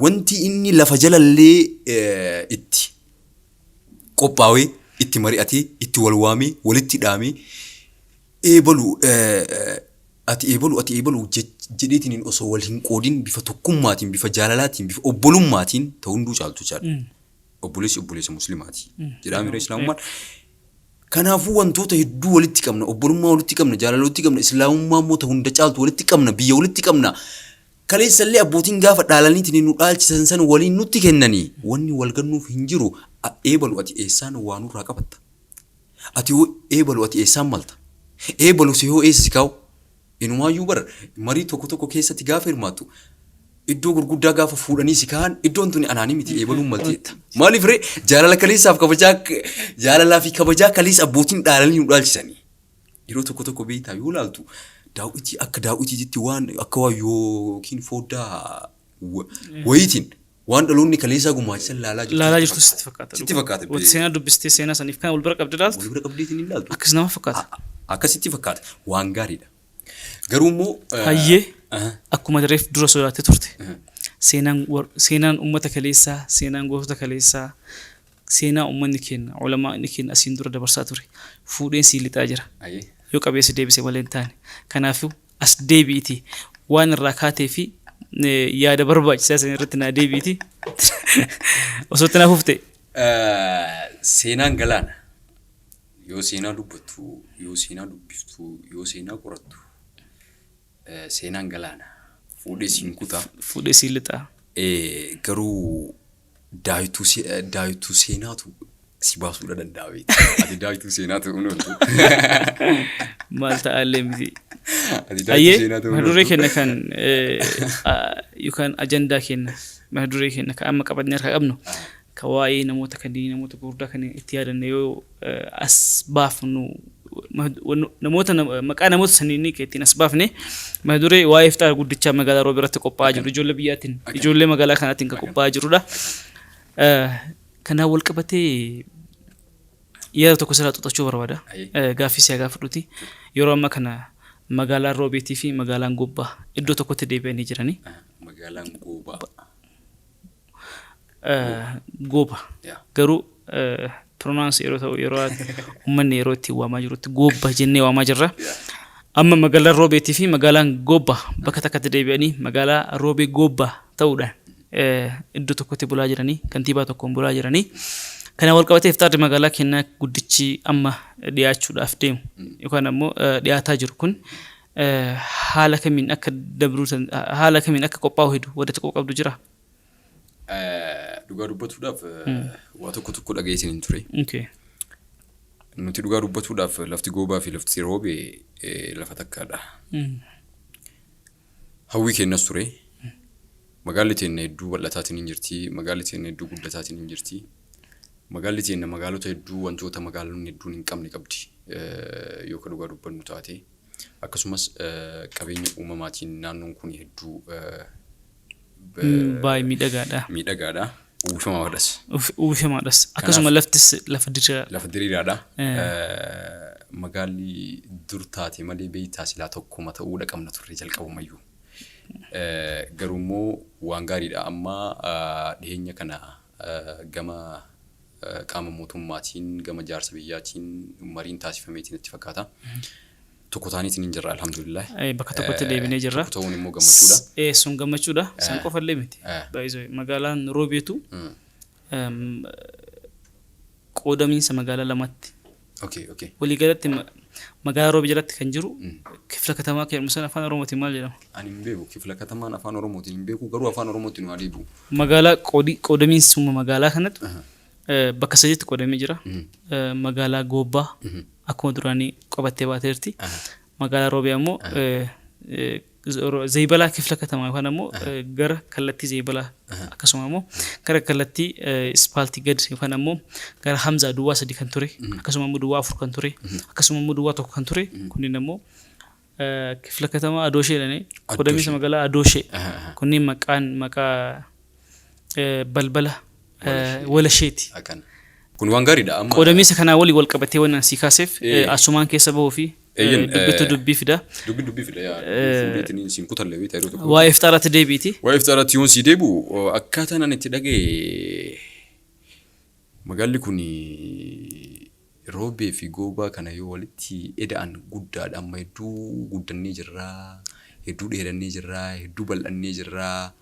wanti inni lafa jalallee itti qophaawee, itti mari'atee, itti wal waamee, walitti dhaamee eebalu ati eebalu ati eebalu jedheetiin osoo wal hin qoodin bifa tokkummaatiin, bifa jaalalaatiin, bifa obbolummaatiin ta'u hunduu caaltu jechaadha. Obboleessi obboleessa muslimaati. Jedhaa mira islaamummaan. Kanaafuu wantoota hedduu walitti qabna. Obbolummaa walitti qabna, jaalala walitti qabna, islaamummaa immoo ta hunda caaltu walitti qabna, biyya walitti qabna. Kaleessallee abbootiin gaafa dhaalaniitiin nu dhaalchisan san waliin nutti kennanii wanni wal gannuuf hin jiru. Eebalu ati eessaan waa nurraa qabatta? Ati hoo eebalu ati eessaan malta? Eebalu si hoo eessa si kaa'u? Inumaayyuu bar marii tokko tokko keessatti gaafa hirmaattu iddoo gurguddaa gaafa fuudhanii si kaa'an iddoon tuni anaanii miti eebaluun malti jetta. Maaliif ree jaalala kaleessaaf kabajaa jaalalaa fi kabajaa kaleessa abbootiin dhaalanii nu dhaalchisanii. Yeroo tokko tokko beektaa yoo laaltu daawwitii akka daawwitiitti waan akka waan yookiin foddaa wayiitiin waan dhaloonni kaleessaa gumaachisan laalaa jirtu. Laalaa jirtu sitti fakkaata. Sitti fakkaata. Wanti seenaa dubbistee seenaa saniif kan wal bira qabdee laaltu Wal bira qabdeetiin hin laaltu. akkas nama fakkaata. Akkasitti fakkaata. Waan gaariidha. Garuu immoo. Hayyee akkuma reef dura sodaattee turte. Seenaan uummata kaleessaa, seenaan gootota kaleessaa, seenaa uummanni keenya, ulamaa'ni keenya asiin dura dabarsaa ture. Fuudheen sii lixaa jira. Yoo qabeessi deebise malee hin taane. Kanaafuu as deebi'iti waan irraa kaatee fi yaada barbaachisaa san irratti naa deebi'iti. Osoo itti naa fufte. Seenaan galaana. Yoo seenaa dubbattu, yoo seenaa dubbiftu, yoo seenaa qorattu, seenaan galaana. Fuudhee siin kuta. Fuudhee siin lixa. Garuu daayituu seenaatu si baasuudha danda'a beekta. Ati daayituu seenaa ta'uu hin ooltu. Maal ta'allee miti. Ati daayituu Ayyee seenaa ta'uu hin mata duree ooltu. keenya kan yookaan ajandaa keenya mata duree keenya kan amma qabannee harkaa qabnu kan waa'ee namoota kanneenii namoota gurguddaa kanneen itti yaadanne yoo as baafnu namoota maqaa namoota saniinii kan ittiin as baafne mata duree waa'ee ifxaara guddichaa magaalaa Roobe irratti qophaa'aa jiru ijoollee biyyaatiin ijoollee magaalaa kanaatiin kan qophaa'aa jirudha. Kanaan wal qabatee yaada tokko sirraa xuxachuu barbaada. Gaaffii si haa gaafadhuuti. Yeroo ammaa kana magaalaan Roobeetii fi magaalaan Gobbaa iddoo tokkotti deebi'anii jiranii. Magaalaan Goobaa. Gooba. Garuu pronounce yeroo ta'u yeroo uummanni yeroo itti waamaa jirutti Goobba jennee waamaa jirra. Amma magaalaan Roobeetii fi magaalaan Goobba bakka takkatti deebi'anii magaalaa Roobee Goobba ta'uudhaan iddoo tokkotti bulaa jiranii kantiibaa tokkoon bulaa jiranii. Kana wal qabatee iftaarri magaalaa keenyaa guddichi amma dhiyaachuudhaaf deemu yookaan ammoo dhiyaataa jiru kun haala kamiin akka dabruu haala kamiin akka qophaa'u hedu walitti qabdu jira. Dhugaa dubbatuudhaaf waa tokko tokko dhageessin hin ture. Nuti dhugaa dubbatuudhaaf lafti Goobaa fi lafti Roobee lafa takkaadha. Hawwii keenyas ture. Magaalli teenya hedduu bal'ataatiin hin jirti. Magaalli teenya hedduu guddataatiin hin jirti. Magaalli teenya magaalota hedduu wantoota magaalonni hedduun hin qabne qabdi. Yoo ka dhugaa dubbannu taate. Akkasumas qabeenya uumamaatiin naannoon kun hedduu Baay'ee miidhagaadha. Miidhagaadha. Uwwifamaadhas. Uwwifamaadhas. Akkasuma laftis lafa diriiraadha. Lafa diriiraadha. Magaalli dur taate malee beektaa silaa tokkuma ta'uudha qabna turre jalqabumayyuu. Garuu immoo waan gaariidha. Amma dhiheenya kana gama qaama mootummaatiin gama jaarsa biyyaatiin mariin taasifameetiin natti fakkaata. Tokko taaniitiin hin jirra, alhamdulillah. Bakka tokkotti deebinee jirra. Tokko ta'uun immoo gammachuudha. Sun gammachuudha. San qofallee miti. Baay'isoo magaalaan Roobeetu qoodamiinsa magaalaa lamatti. Waliigalatti magaalaa Roobee jalatti kan jiru kifla katamaa kan jedhamu sana Afaan Oromootiin maal jedhama? Ani hin beeku, kifla katamaan Afaan Oromootiin hin beeku, garuu Afaan Oromootiin waa deebi'u. Magaalaa qoodamiinsuma magaalaa kanatu bakka sadiitti qoodamee jira. Magaalaa Goobbaa akkuma duraanii qabattee baateerti. Magaalaa Roobee ammoo Zeeyibalaa kifla katamaa yookaan ammoo gara kallattii Zeeyibalaa, akkasuma ammoo gara kallattii ispaaltii gad yookaan ammoo gara Hamzaa duwwaa 3 kan ture, akkasuma ammoo duwwaa 4 kan ture, akkasuma ammoo duwwaa 1 kan ture, kunniin ammoo kifla katamaa Adooshee jedhanii qoodamiinsa magaalaa Adooshee, kunniin maqaan maqaa balbala Walasheeti. Akkana. Kun waan gaariidha amma. Qoodamiinsa kanaa waliin wal qabatee waan ani sii kaaseef asumaan keessa bahuu fi dubbitu dubbii fida. Dubbi dubbii fida yaa, fuudheetiin siin kutalle beektaa yeroo tokko. Waa'ee ifxaaraatti deebiiti. Waa'ee ifxaaraatti yoon sii deebi'u, akkaataan ani itti dhaga'e, magaalli kun Roobee fi Goobaa kana yoo walitti eda'an guddaadha, amma hedduu guddannee jirraa, hedduu dheerannee jirraa, hedduu bal'annee jirraa.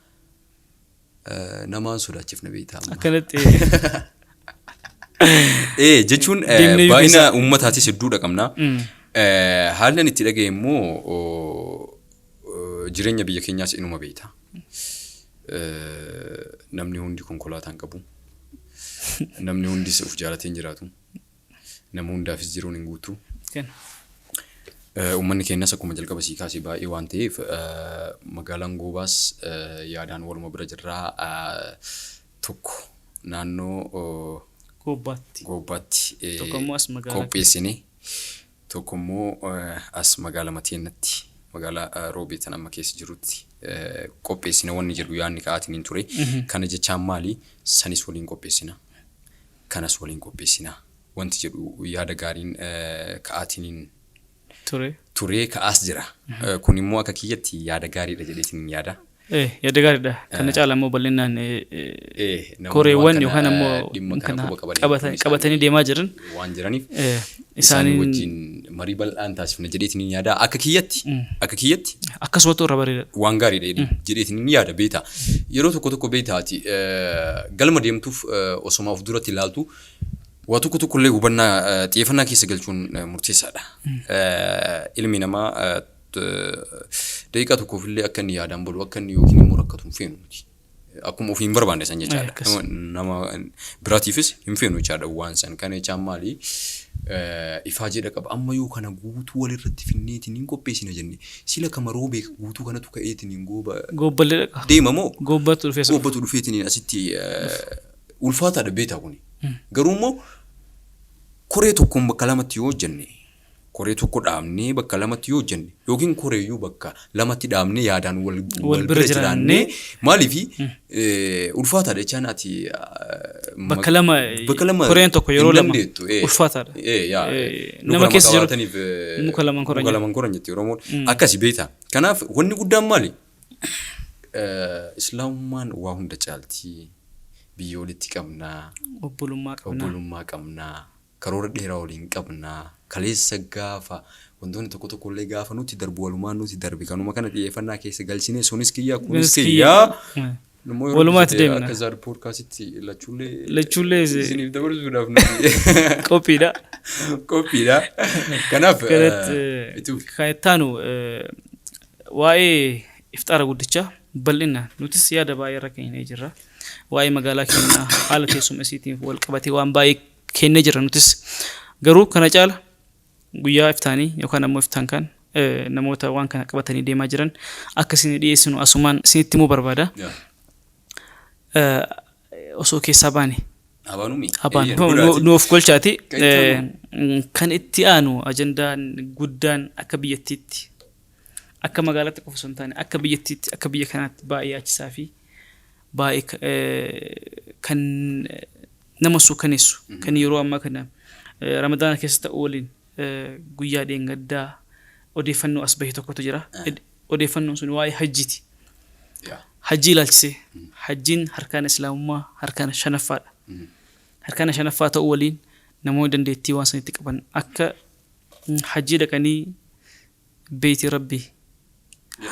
Namaan sodaachifna beektaa amma. Akkanatti. Jechuun Deemnee baay'ina keessaa. uummataatis hedduudha qabna. Haalli ani itti dhaga'e immoo jireenya biyya keenyaas inuma beekta. Namni hundi konkolaataa hin qabu. Namni hundis of jaalatee hin jiraatu. Nama hundaafis jiruun hin guutu. Uummanni keenyas akkuma jalqaba sii kaase baay'ee waan ta'eef, magaalaan Goobaas yaadaan waluma bira jirraa, tokko naannoo Goobbaatti. Goobbaatti Tokko immoo as magaalaa qopheessine, tokko immoo as magaalaa Mateennatti, magaalaa Roobee tan amma keessa jirutti qopheessina wanni jedhu yaadni ka'aatiin hin ture. Kana jechaan maali? Sanis waliin qopheessina. Kanas waliin qopheessina. Wanti jedhu yaada gaariin ka'aatiin hin ture. Turee ka'aas jira. Kun immoo akka kiyyatti yaada gaariidha jedheetiin yaada. Yaada gaariidha. Kana caala immoo bal'inaan Namoonni koreewwan waan kana, yookaan ammoo dhimma kana kana quba qaban qabatanii isaanii deemaa jiran waan jiraniif isaanii isaaniin wajjin marii bal'aan taasifna jedheetiin yaada. Akka kiyyatti akkasumatu irra bareedaadha. Waan gaariidha jedheetiin yaada beektaa. Yeroo tokko tokko beektaati, galma deemtuuf osoma of duratti ilaaltu waa tokko tokko illee hubannaa xiyyeeffannaa keessa galchuun murteessaadha. Ilmi namaa daqiiqaa tokkoof illee akka inni yaadaan bulu, akka inni yookiin immoo rakkatu hin feenu nuti. Akkuma ofii hin barbaanne san jechaadha. Akkas. Nama biraatiifis hin feenu jechaadha waan san. Kana jechaan maali? Ifaa jedha qaba. Amma yoo kana guutuu walirratti finneetiin hin qopheessina jenne, sila kama Roobee guutuu kanatu ka'eetiin hin Gooba Goobballee dhaqa. deema moo? Goobbaatu dhufee sana. Goobbatu dhufeetiin asitti ulfaataadha beektaa kuni. Garuu immoo koree tokkoon bakka lamatti yoo hojjenne, koree tokko dhaabnee bakka lamatti yoo hojjenne, yookiin koreeyyuu bakka lamatti dhaabnee yaadaan wal bira jiraannee, maaliifi ulfaataadha jechaan ati Bakka lama bakka lama koreen tokko yeroo hin lama dandeettu. Ulfaataadha. Yaa, Nama luka lama keessa jiru qabaataniif, muka lamaan koran muka jedhu. Lamaan koran jetti Oromoon. Akkasi beektaa. Kanaaf wanni guddaan maali? Islaamummaan waa hunda caalti. Biyya walitti qabnaa. Obbolummaa qabnaa. Obbolummaa qabnaa. Karoora dheeraa waliin qabnaa. Kaleessa gaafa wantoonni tokko tokko illee gaafa nuti darbu walumaan nuti darbe, kanuma kana xiyyeeffannaa keessa galchine, sunis kiyyaa kunis Kunis kiyyaa. kiyya. Immoo yeroo Walumaatti ibsite deemna. akka Zaad Poodkaasitti lachuullee Lachuullee isiniif dabarsuudhaaf nuti qophiidha. qophiidha. Kanaaf Kanatti itti fufi. kan itti aanu waa'ee ifxaara guddichaa bal'inaan nutis yaada baay'ee irra kennee jirra. Waa'ee magaalaa keenyaa haala teessuma isiitiin wal qabatee waan baay'ee kennee jirra nutis. Garuu kana caala guyyaa iftaanii yookaan ammoo iftaan kan namoota waan kana qabatanii deemaa jiran akka isin dhiyeessinu asumaan isinitti himuu barbaada. Osoo keessaa baane. Abaanumi. Abaan Eeyyan, godhaati. Nu of golchaati. Kan itti aanu. Kan itti aanu ajandaan guddaan akka biyyattiitti, akka magaalaatti qofa osoo hin taane, akka biyyattiitti, akka biyya kanaatti baay'ee yaachisaa fi baay'ee kan nama suukaneessu kan yeroo ammaa kana Ramadaana keessa ta'uu waliin guyyaa dheengaddaa odeeffannoo as bahe tokkotu jira. Odeeffannoon sun waa'ee hajjiiti. Hajjii ilaalchisee, hajjiin harkaana Islaamummaa harkaana shanaffaadha. Harkaana shanaffaa ta'uu waliin namoonni dandeettii waan sanitti qaban akka hajjii dhaqanii Beeyti Rabbii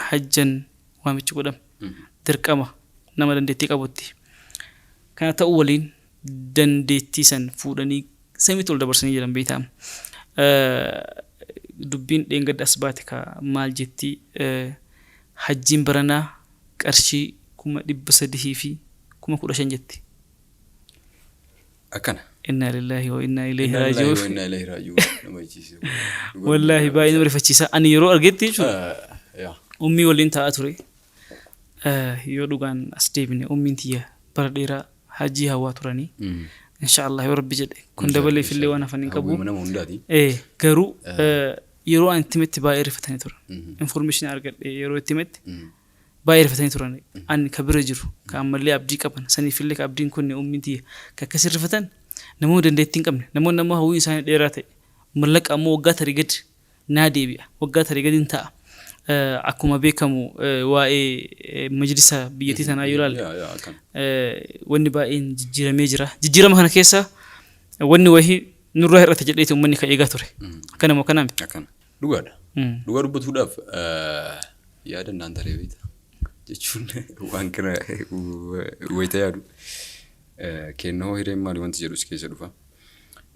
hajjan waamichi godhame. Dirqama nama dandeettii qabutti. Kana ta'uu waliin dandeettii san fuudhanii samiitti ol dabarsanii jiran beektaa. Dubbiin dheengadda as baate ka maal jetti, hajjiin baranaa qarshii 315,000 jetti. Akkana. Innaa lillaahi wa innaa ilayhi Innaa lillaahi wa raaji'uun. innaa ilayhi raaji'uun. Nama jechisiisa. Wallaahi baay'ee nama rifachiisa. Ani yeroo argetti jechuudha. Yaa. Ummii waliin taa'aa ture. Yoo dhugaan as deebine, ummiin tiyya bara dheeraa hajii hawwaa turanii. Insha Allah, yoo Rabbi jedhe kun dabaleef illee waan hafan hin qabu. Hawwiima nama hundaati. Garuu yeroo ani itti himetti baay'ee rifatanii turan. Information argadhe yeroo itti himetti baay'ee rifatanii turan. Ani ka bira jiru ka ammallee abdii qaban saniifillee ka abdiin kunne, ummiin tiyya ka akkasii rifatan, namoonni dandeettii hin qabne, namoonni ammoo hawwiin isaanii dheeraa ta'e, mallaqa ammoo waggaa tarii gad naa deebi'a, waggaa tarii gadi hin ta'a. Akkuma beekamu waa'ee majlisa biyyattii tanaa yoo ilaalle Yaa yaa akkana. Wanni baay'een jijjiiramee jira. Jijjiirama kana keessa wanni wahii nurraa hir'ate jedheeti uummanni kan eegaa ture. Akkana moo akkanaa miti? Akkana. Dhugaadha. Dhugaa dubbatuudhaaf yaadannaan taree beekta. Jechuun waan kana wayita yaadu kennoo hireen maali wanti jedhu si keessa dhufa.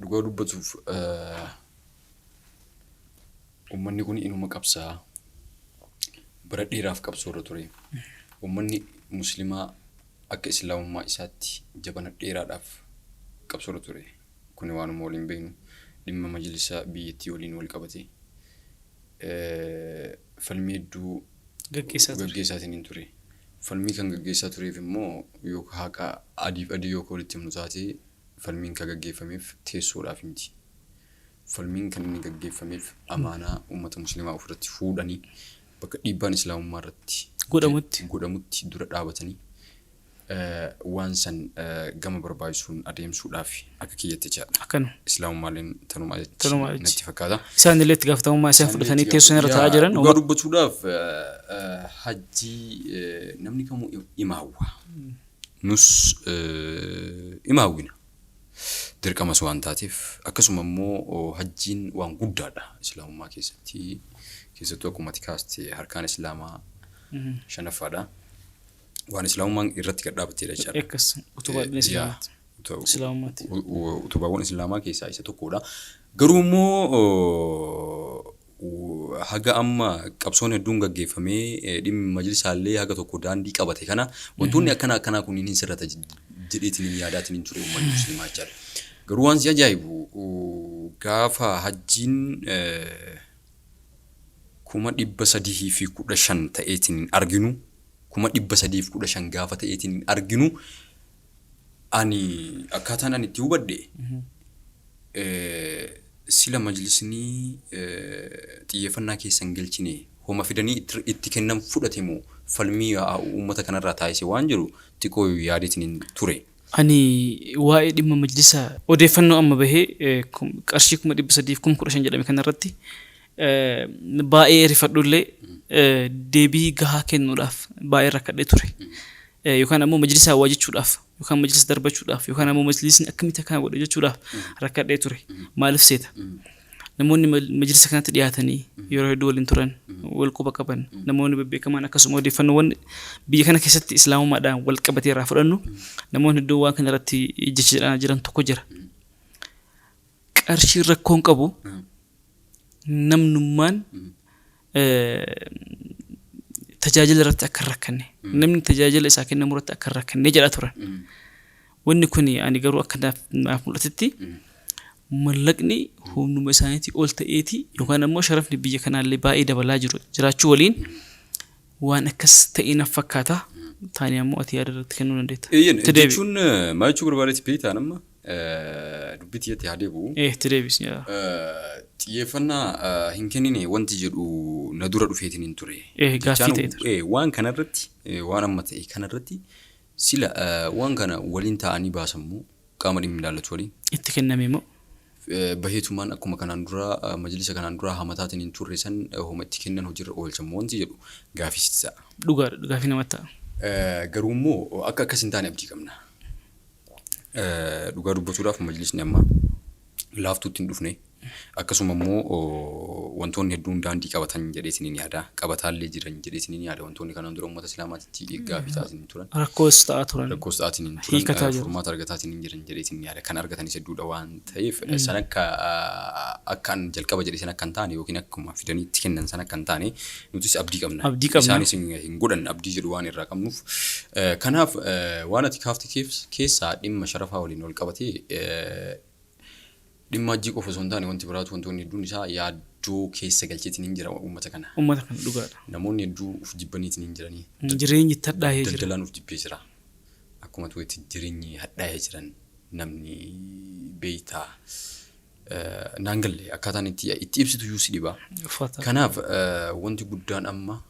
Dhugaa dubbatuuf uummanni kun inuma qabsaa, bara dheeraaf qabsoo irra ture. Uummanni musliimaa akka islaamummaa isaatti jabana dheeraadhaaf qabsoo irra ture. Kuni waanuma waliin beeknu, dhimma majlisa biyyattii waliin wal qabate falmii hedduu gaggeessaa ture. Gaggeessaatiin hin ture. Falmii kan gaggeessaa tureef immoo yoo haqa adiif adii yoo walitti himnu taate, falmiin kan gaggeeffameef teessoodhaaf miti. Falmiin kan inni gaggeeffameef amaanaa uummata musliimaa ofirratti fuudhanii bakka dhiibbaan islaamummaa irratti godhamutti godhamutti dura dhaabatanii waan san gama barbaachisuun adeemsuudhaaf akka kiyyatti jechaadha. Akkana. Islaamummaalleen tanumaa jechi Tanumaa jechi. Natti fakkaata. Isaan illee itti gaafatamummaa isaan fudhatanii teessoo irra taa'aa jiran. Dhugaa dubbatuudhaaf hajjii namni kamuu ima hawwa. Nus ima hawwina. Dirqamas waan taateef, akkasuma immoo hajjiin waan guddaadha islaamummaa keessatti, keessattuu akkuma ati kaaste harkaan islaamaa shanaffaadha. Waan islaamummaan irratti gad dhaabbatedha jechaadha. Akkas utubaadhaan islaamaati. Islaamummaati. Utubaawwan islaamaa keessaa isa tokkodha. Garuu immoo haga amma qabsoon hedduun gaggeeffamee, dhimmi majlisaallee haga tokko daandii qabate kana, wantoonni akkana akkanaa kunniin hin sirrata jedheetiin hin yaadaatiin hin ture uummanni musliimaa jechaadha. Garuu waan si ajaa'ibu, gaafa hajjiin 315,000 ta'eetiin hin arginu, 315,000 gaafa ta'eetiin hin arginu, ani akkaataan ani itti hubadhe, sila majlisni xiyyeeffannaa keessa hin galchine, homa fidanii itti kennan fudhate moo falmii uummata kanarraa taasise waan jiru xiqqoo yaadeetiin hin ture. Ani waa'ee dhimma majlisa odeeffannoo amma bahee qarshii 315,000 jedhame kanarratti baay'ee rifadhullee, deebii gahaa kennuudhaaf baay'ee rakkadhee ture. Yookaan ammoo majlisaa waa jechuudhaaf, yookaan majlisa darbachuudhaaf, yookaan ammoo majlisni akkamitti akkana godhe jechuudhaaf rakkadhee ture. Maaliif seeta? Namoonni majlisa kanatti dhiyaatanii yeroo hedduu waliin turan, wal quba qaban, namoonni bebbeekamaan, akkasuma odeeffannoowwan biyya kana keessatti islaamummaadhaan wal qabatee irraa fudhannu, namoonni hedduun waan kana irratti jecha jedhaa jiran tokko jira. Qarshiin rakkoon qabu, namnummaan tajaajila irratti akka hin rakkanne, namni tajaajila isaa kennamu irratti akka hin rakkanne jedhaa turan. Wanni kun ani garuu akka naaf mul'atetti, mallaqni humnuma isaaniitii ol ta'eeti yookaan ammoo sharafni biyya kanaallee baay'ee dabalaa jiru jiraachuu waliin waan akkas ta'e naaf fakkaata. Taani ammoo ati yaada irratti kennuu dandeetta. Eeyyen. Itti deebi. Jechuun maal jechuu barbaadeeti beektaan, amma dubbii tiyyatti haa deebi'u. Itti deebisi. Yaa. Xiyyeeffannaa hin kennine wanti jedhu na dura dhufeetiin hin ture. Gaaffii Jechaan ta'e ture. Waan kanarratti, waan amma ta'e kanarratti, sila waan kana waliin taa'anii baasammoo qaama dhimmi ilaallatu waliin itti kenname immoo baheetumaan akkuma kanaan dura majlisa kanaan dura hamataatiin hin turre san homa itti kennan hojiirra oolchammoo wanti jedhu gaafii sitti ta'a. Dhugaadha, gaafii namatti ta'a. Garuu immoo akka akkas hin taane abdii qabna. Dhugaa dubbatuudhaaf majlisni amma laaftuutti hin dhufne. Akkasuma immoo wantoonni hedduun daandii qabatan jedheetiin yaada. Qabataallee jiran jedheetiin yaada. Wantoonni kanaan dura uummata Islaamaatti gaaffii ta'aatiin turan. Rakkoos ta'aa turan. Rakkoos ta'aatiin turan. Hiikataa jiru. Furmaata argataatiin jiran jedheetiin yaada. Kan argatanis hedduudha waan ta'eef san akka akka an jalqaba jedhe san akka hin taane yookiin akkuma fidanii itti kennan san akka hin taane nutis abdii qabna. Abdii qabna. Isaanis hin godhan abdii jedhu waan irraa qabnuuf. Kanaaf waan ati kaafte keessaa dhimma sharafaa waliin wal qabatee dhimma hajjii qofa osoo hin taane wanti biraatu wantoonni hedduun isaa yaaddoo keessa galcheetiin hin jira uummata kana. Uummata kana dhugaadha. Namoonni hedduu uf jibbaniitiin hin jiranii. Jireenyi itti hadhaa'ee jira. Daldalaan uf jibbee jira. Akkuma tuwetti jireenyi hadhaa'ee jiran namni beeytaa naan galle akkaataan itti ibsitu iyyuu si dhiba. Uffata. Kanaaf wanti guddaan amma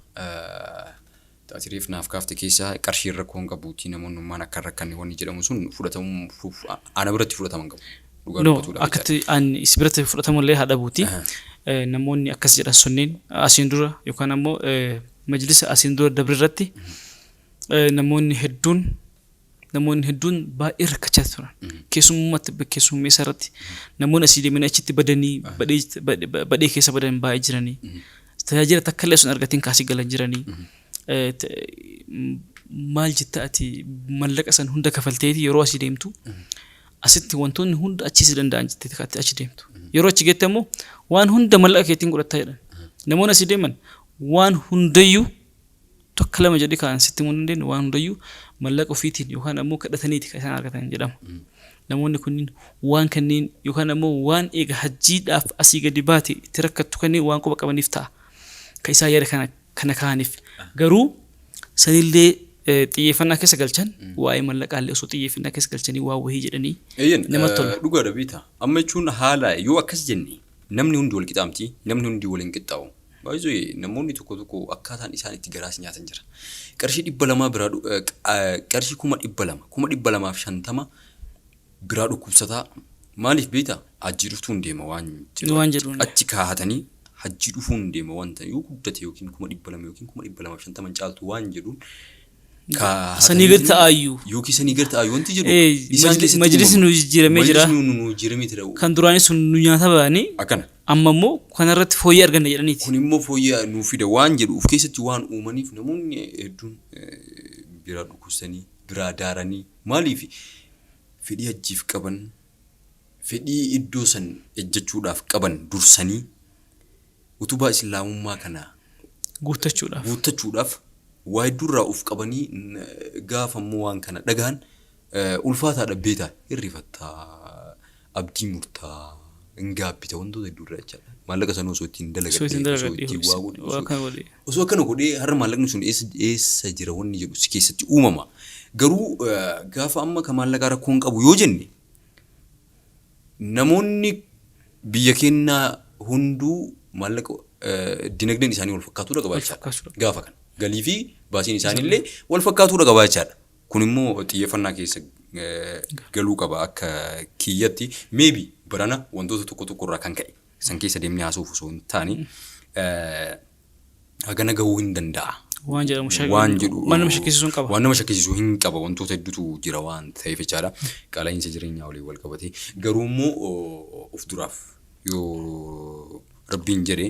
ati reef naaf kaafte keessaa qarshiin rakkoo hin qabuuti namoonni ummaan akka hin rakkanne wanni jedhamu sun fudhatamuu ana biratti fudhatama hin qabu. Dhugaa No, dubbatuudhaaf jechaadha. akkatti an is biratti fudhatamullee haa dhabuuti. Namoonni akkas jedhan sunneen asiin dura yookaan ammoo majlisa asiin dura dabre irratti namoonni hedduun baay'ee rakkachaa turan. Keessummaatti keessummeessa irratti namoonni asii deemanii achitti badanii badhee keessa badan baay'ee jiranii. Tajaajila takka illee osoo hin argatiin kaasii galan jiranii. Maal jetta ati? Mallaqa san hunda kafalteeti yeroo asii deemtu asitti wantoonni hunda achii si danda'an jettee kaatti achi deemtu. Yeroo achi geette immoo waan hunda mallaqa keetiin godhattaa jedhan. Namoonni asii deeman waan hundayyuu tokko lama jedhee kaan sitti himuu hin dandeenye, waan hundayyuu mallaqa ofiitiin yookaan ammoo kadhataniiti kan isaan argatan jedhama. Namoonni kunniin waan kanneen yookaan ammoo waan eega hajjiidhaaf asii gadi baate itti rakkattu kanneen waan quba qabaniif ta'a. Kan isaan yaada kana kaa'aniif. Garuu sanillee xiyyeeffannaa keessa galchan, waa'ee mallaqaallee osoo xiyyeeffannaa keessa galchanii waa wahii jedhanii Eeyyan namatti tola. Dhugaadha beektaa. Amma jechuun haala yoo akkas jenne namni hundi wal qixaamti, namni hundi wal hin qixxaawu. Baay'ee namoonni tokko tokko akkaataan isaan itti garaas nyaatan jira. Qarshii 200 biraa qarshii 200,000, 250,000 biraa dhukkubsataa maaliif beektaa? Hajjii dhuftuun deema waan jedhu. Waan jedhuun. Achi kaa'atanii hajjii dhufuun deema waan ta'e yoo guddate yookiin 200,000 yookiin 250,000 caaltu waan jedhuun Sanii gadi ta'aayyuu. Yookiin sanii gadi ta'aayyuu wanti jedhu isaan keessatti majlisni nu jijjiiramee jira. Majlisni nu jijjiiramee jira. Kan duraanii sun nu nyaata ba'anii Akkana. amma immoo kanarratti fooyyee arganna jedhaniiti. Kun immoo fooyyee nuu fida waan jedhu of keessatti waan uumaniif namoonni hedduun biraa dhukkubsanii biraa daaranii maaliif fedhii hajjiif qaban, fedhii iddoo san ejjechuudhaaf qaban dursanii utubaa islaamummaa kana guuttachuudhaaf. Guuttachuudhaaf waa hedduurraa of qabanii gaafa immoo waan kana dhagahan ulfaataadha beetaa hirrifattaa, abdii murtaa, hin gaabbita wantoota hedduurraa jechaadha. Maallaqa sana osoo ittiin Osoo ittiin dalagadhee, osoo dalagadhee, ittiin waa godhe, waa osoo kana godhe. Osoo akkana godhee har'a maallaqni sun eessa jira wanni jedhu si keessatti uumama. Garuu gaafa amma ka maallaqaa rakkoo hin qabu yoo jenne namoonni biyya keenyaa hunduu maallaqa dinagdeen isaanii wal fakkaatuudha qaba Wal jechaadha. fakkaatuudha. Gaafa kana galii fi baasiin isaaniillee wal fakkaatuudha qaba jechaadha. Kun immoo xiyyeeffannaa keessa galuu qaba akka kiyyatti. Maybe barana wantoota tokko tokko irraa kan ka'e san keessa deemnee haasa'uuf osoo hin taane hagana gahuu hin danda'a. Waan jedhamu waan jedhu waan nama shakkisiisuu hin qaba. Waan nama shakkisiisu hin qaba, wantoota hedduutu jira waan ta'eef jechaadha. Qaala'insa jireenyaa waliin wal qabatee. Garuu immoo of duraaf yoo rabbiin jedhe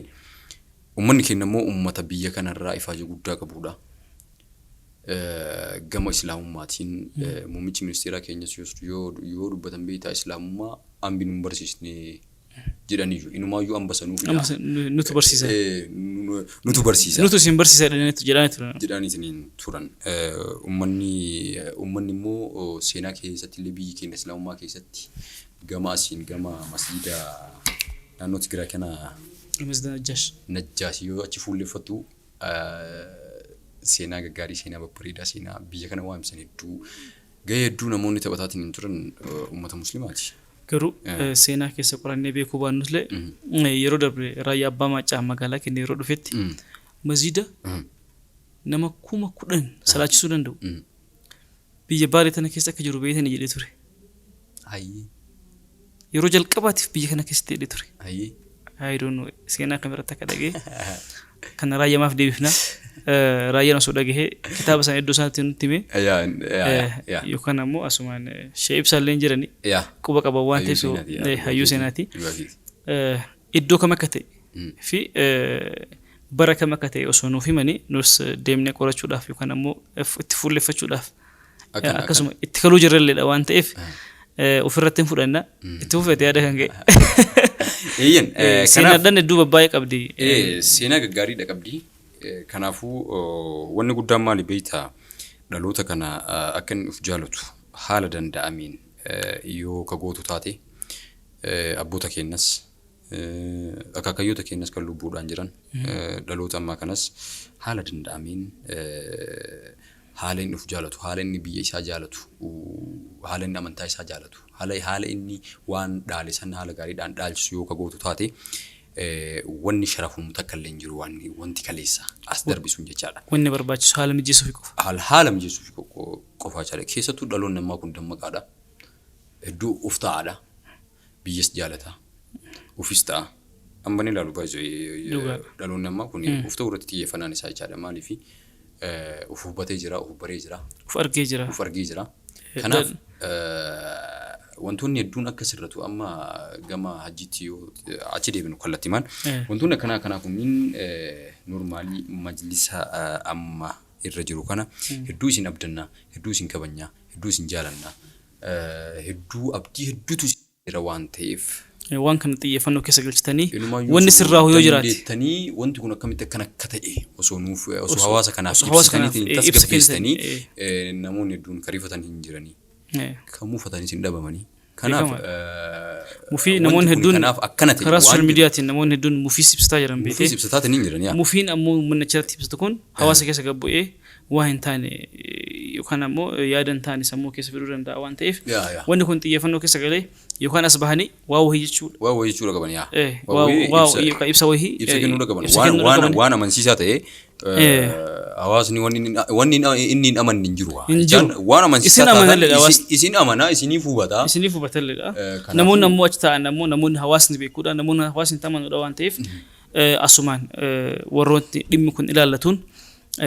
uummanni keenya immoo uummata biyya kanarraa ifaajee guddaa qabudha. Gama islaamummaatiin muummichi ministeeraa keenyas yoo dubbatan beektaa islaamummaa hambi nu hin barsiisne jedhaniyyuu inumaayyuu hamba sanuu fidaa. Amma nutu barsiisa. Nutu barsiisa. Nutu isin barsiisa jedhanii turan. Jedhaniitiin turan. Uummanni immoo seenaa keessatti illee biyyi keenya islaamummaa keessatti gama asiin gama masjiida naannoo Tigraay kana Masjida Najjaash. Najjaasi yoo achi fuulleffattu seenaa gaggaarii, seenaa babbareedaa, seenaa biyya kana waan ibsan hedduu gahee hedduu namoonni taphataatiin hin turan uummata musliimaati. Garuu seenaa keessa qorannee beekuu baannullee yeroo darbe raayyaa abbaa maccaa magaalaa keenya yeroo dhufetti masjida nama 10,000 salaachisuu danda'u biyya Baalee tana keessa akka jiru beektanii jedhee ture. Hayyee. Yeroo jalqabaatiif biyya kana keessatti jedhee ture. Hayyee. I don't know seenaa kamirratti akka dhagee kana raayyamaaf deebifna. Raayyaan osoo dhagahee kitaaba sana iddoo isaatti nutti hime Yaa yaa yaa. yookaan ammoo asumaan shee ibsaallee hin jirani Yaa. quba qaban waan ta'eef Hayyuu seenaati. Hayyuu seenaati. Dhugaa keeti. Iddoo kam akka ta'e fi bara kam akka ta'e osoo nuuf himanii, nus deemnee qorachuudhaaf yookaan ammoo itti fuulleffachuudhaaf akkasuma itti kaluu jirrelleedha waan ta'eef ofirratti hin fudhanna. Itti fufeete yaada kan ga'e. Eeyyan. Seenaadhaan hedduu babbaay'ee qabdi. Seenaa gaggaariidha qabdi. Kanaafuu wanni guddaan maali beektaa, dhaloota kana akka inni of jaalatu haala danda'ameen yoo ka gootu taate, abboota keenyas, akaakayyoota keenyas kan lubbuudhaan jiran, dhaloota ammaa kanas haala danda'ameen haala inni of jaalatu, haala inni biyya isaa jaalatu, haala inni amantaa isaa jaalatu, haala inni waan dhaale san haala gaariidhaan dhaalchisu yoo ka gootu taate, wanni sharafamu takka illee hin jiru, waan wanti kaleessa as darbe sun jechaadha. Wanni barbaachisu haala mijeessuufi qofa. Haala mijeessuufi qofaa jechaadha. Keessattuu dhaloonni ammaa kun dammaqaadha. Hedduu of ta'aadha. Biyyas jaalata. Ofis ta'a. Amma ni ilaalu baay'ee dhaloonni ammaa kun of ta'uu irratti xiyyeeffannaan isaa jechaadha. Maaliif, of hubatee jira, of baree jira. Of argee jira. Of argee jira. Kanaaf wantoonni hedduun akka sirratu, amma gama hajjiitti yoo achi deebinu, kallattimaan wantoonni akkanaa akkanaa kunniin normally majlisa amma irra jiru kana hedduu isin abdannaa, hedduu isin kabajnaa, hedduu isin jaalannaa, hedduu abdii hedduutu jira waan ta'eef. Waan kana xiyyeeffannoo keessa galchitanii wanni sirraa yoo jiraate. Dandeettanii wanti kun akkamitti akkana akka ta'e osoo nuuf osoo hawaasa kanaaf ibsitanii tasgabbeessitanii, namoonni hedduun kariifatan hin jiranii. Kan muufatanis hin dhabamanii. Kanaaf mufii namoonni hedduun karaa social mediaatiin namoonni hedduun mufiis ibsataa jiran beekee. Mufiis ibsataa hin jiran yaa. Mufiin ammoo uummanni achirratti ibsatu kun hawaasa keessa gad bu'ee waa hin taane yookaan ammoo yaada hin taane sammuu keessa fiduu danda'a waan ta'eef, wanni kun xiyyeeffannoo keessa galee yookaan as bahanii waa wahii jechuudha. Waa wahii jechuudha qaban yaa. Waa ibsa wahii. Ibsa kennuudha qaban. Waan amansiisaa ta'e, hawaasni wanni inni hin amanne hin jiru. Hin jiru. Waan amansiisaa taatan isin amanaa, isiniif hubataa. Isiniif hubatalleedha. Namoonni ammoo achi taa'an ammoo namoonni hawaasni beekuudha. Namoonni hawaasni itti amanuudha waan ta'eef, asumaan warroonni dhimmi kun ilaallatuun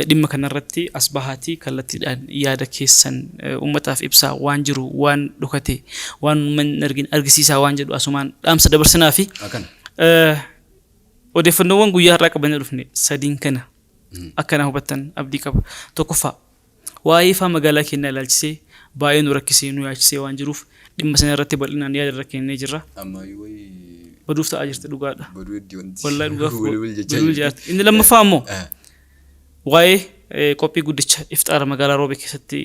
dhimma kanarratti as bahaatii kallattiidhaan yaada keessan uummataaf ibsaa, waan jiru, waan dhokate, waan uummanni hin argisiisaa waan jedhu asumaan dhaamsa dabarsinaa fi odeeffannoowwan guyyaa har'aa qabannee dhufne sadiin kana akkana hubattan abdii qaba. Tokkoffaa, waa'ee ifaa magaalaa keenyaa ilaalchisee baay'ee nu rakkisee nu yaachisee waan jiruuf dhimma sana irratti bal'inaan yaada irra kennee jirra. Baduuf ta'aa jirti, dhugaadha. Wallahi dhugaaf baduu jirti. Inni lammaffaa immoo waa'ee qophii guddicha ifxaara magaalaa Roobee keessatti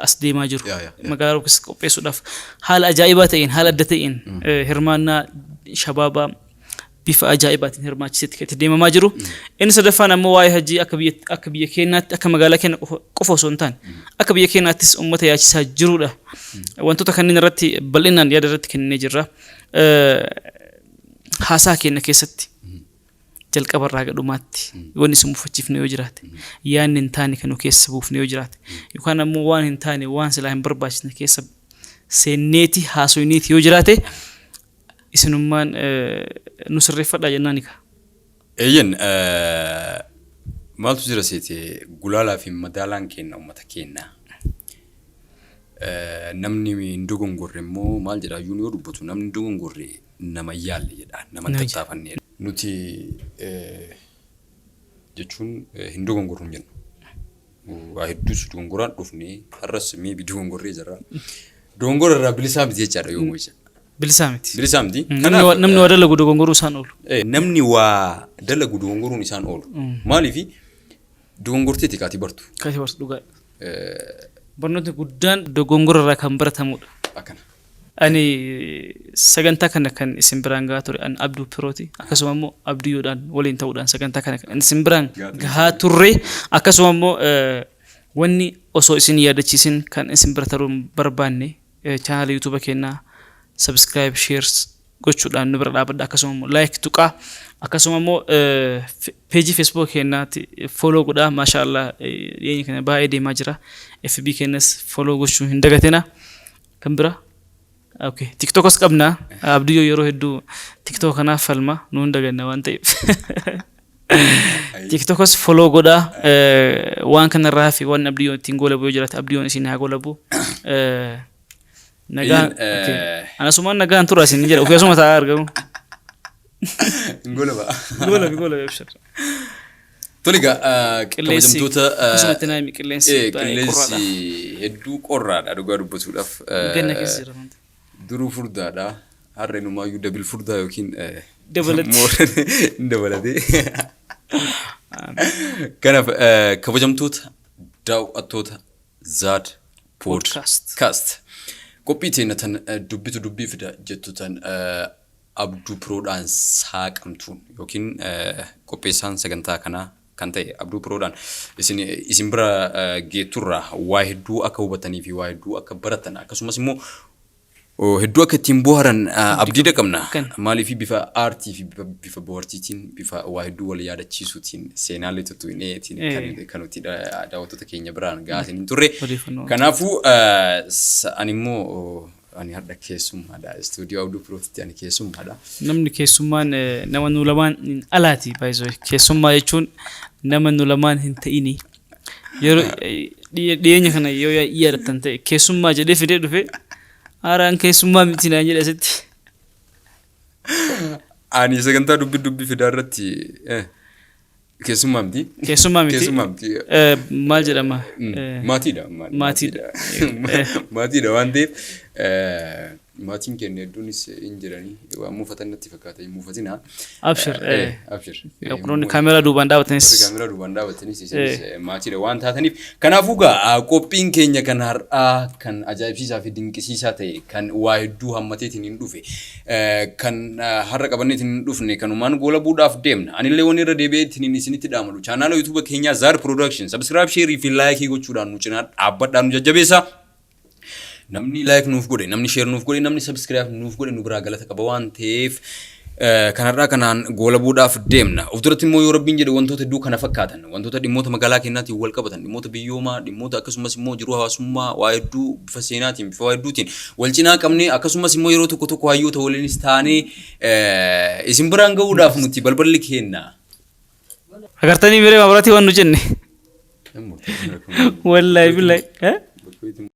as deemaa jiru. Magaalaa Roobee keessatti qopheessuudhaaf haala ajaa'ibaa ta'een, haala adda ta'een, hirmaannaa shabaabaa bifa ajaa'ibaatiin hirmaachisetti kan itti deemamaa jiru. Inni sadaffaan ammoo waa'ee hajii akka biyya keenyaatti, akka magaalaa keenya qofa osoo hin taane akka biyya keenyaattis uummata yaachisaa jirudha. Wantoota kanneen irratti bal'inaan yaada irratti kennee jirra. Haasaa keenya keessatti jalqabarraa haga dhumaatti wanni isin mufachiifne yoo jiraate, yaadni hin taane kan nu keessa buufne yoo jiraate, yookaan ammoo waan hin taane, waan silaa hin barbaachisne keessa seenneeti haasoyneeti yoo jiraate, isinummaan nu sirreeffadhaa jennaan ika. Eeyyan, maaltu jira seete, gulaalaa fi madaalaan kenna uummata keenya. Namni hin dogongorre immoo maal jedha, iyyuu yoo dubbatu, namni hin dogongorre nama hin yaalle jedha, nama hin tattaafanne. Nuti jechuun hin dogongorru hin jennu. Waa hedduus dogongoraan dhufne, har'as maybe dogongorree jirra. Dogongora irraa bilisaa miti jechaadha yoomuu jecha. Bilisaa miti. Bilisaa miti. Namni waa dalagu dogongoruu isaan oolu. Namni waa dalagu dogongoruun isaan oolu. Maaliifi, dogongorteeti kaati bartu. Kaati bartu, dhugaadha. Barnootni guddaan dogongora irraa kan baratamudha. Akkana. Ani sagantaa kana kan isin biraan gahaa ture an Abduu Pirooti. Akkasuma immoo Abdiyyoodhaan waliin ta'uudhaan sagantaa kana kan isin biraan gahaa turre. Akkasuma immoo wanni osoo isin yaadachiisin kan isin bira taruu hin barbaanne, chaanala YouTube keenyaa subscribe, shares gochuudhaan nu bira dhaabadha. Akkasuma immoo like tuqaa. Akkasuma immoo peejii Facebook keenyaatti follow godhaa. Maasha Allah, dhiyeenya kana baay'ee deemaa jira. FB keenyas follow gochuu hin dagatina. Kan bira, okay, TikTokas qabna. Abdiyyoo yeroo hedduu TikTok kanaaf falma, nu hin daganna waan ta'eef. TikTokas follow godhaa. Waan kanarraa hafe waan Abdiyyoon ittiin goolabu yoo jiraate, Abdiyyoon isin haa goolabu. Nagaan. Anasumaan nagaan tura isin jedha. Ofii asuma taa'aa argamu. Golaba. Gola gola abshir. Tole egaa Qilleensi kabajamtoota akkasumatti naa himi, qilleensi baay'ee qorraadha. Qilleensi hedduu qorraadha dhugaa dubbatuudhaaf. Ganna keessa jira wanti. Duruu furdaadha. Har'a inumaayyuu double furdaa yookiin Dabalatti. Hin dabalatee. Kanaaf kabajamtoota daawwattoota Zaad Podcast. Podcast. Qophii teenya tan dubbitu dubbii fida jettu tan Abduu Piroodhaan saaqamtuun yookiin qopheessaan sagantaa kanaa kan ta'e Abduu Piroodhaan isin bira geetturraa waa hedduu akka hubatanii fi waa hedduu akka baratan, akkasumas immoo hedduu akka ittiin bohaaran abdii qabna. Kan. Maaliif bifa aartii fi bifa bohaartiitiin, bifa waa hedduu wal yaadachiisuutiin, seenaalee tuttuqneetiin kan nuti daawwattoota keenya biraan gaasin hin turre. Odeeffannoo. Kanaafuu ani immoo ani har'a keessummaadha. Istuudiyoo Abduu Pirootitti ani keessummaadha. Namni keessummaan nama nu lamaan hin alaati baay'isoo. Keessummaa jechuun nama nu lamaan hin ta'ini. Yeroo dhiyeenya kana yoo yaadattan ta'e, keessummaa jedhee fidee dhufe, haaraan keessummaa miti naan jedhe asitti. Ani sagantaa dubbii dubbii fidaa irratti keessummaa miti. Keessummaa miti. Keessummaa miti. Maal jedhama? Maatiidha. Maatiidha. Maatiidha waan ta'eef maatiin keenya hedduunis hin jiranii waan muufatan natti fakkaata, hin muufatinaa. Abshir. Abshir. Kunoonni kaameraa duubaan dhaabatanis. Kaameraa duubaan dhaabatanis isinis maatiidha waan taataniif. Kanaafuu gaa qophiin keenya kan har'aa kan ajaa'ibsiisaa fi dinqisiisaa ta'e, kan waa hedduu hammateetiin hin dhufe, kan har'a qabanneetiin hin dhufne kanumaan goolabuudhaaf deemna. Anillee wanni irra deebi'eetiin isinitti dhaamadu chaanaala YouTube keenyaa Zaar Production subscribe, share fi like gochuudhaan nu cinaa dhaabbadhaa, nu jajjabeessaa. Namni like nuuf godhe, namni share nuuf godhe, namni subscribe nuuf godhe nu biraa galata qaba waan ta'eef kanarraa kanaan goolabuudhaaf deemna. Of duratti immoo yoo Rabbiin jedhe wantoota hedduu kana fakkaatan, wantoota dhimmoota magaalaa keenyaatiin wal qabatan, dhimmoota biyyoomaa, dhimmoota akkasumas immoo jiruu hawaasummaa waa hedduu bifa seenaatiin, bifa waa hedduutiin wal cinaa qabnee, akkasumas immoo yeroo tokko tokko hayyoota waliinis taanee isin biraan gahuudhaaf nuti balballi keenna. Agartanii miree maabiraatii waan nu jenne. Wallaahi billahi.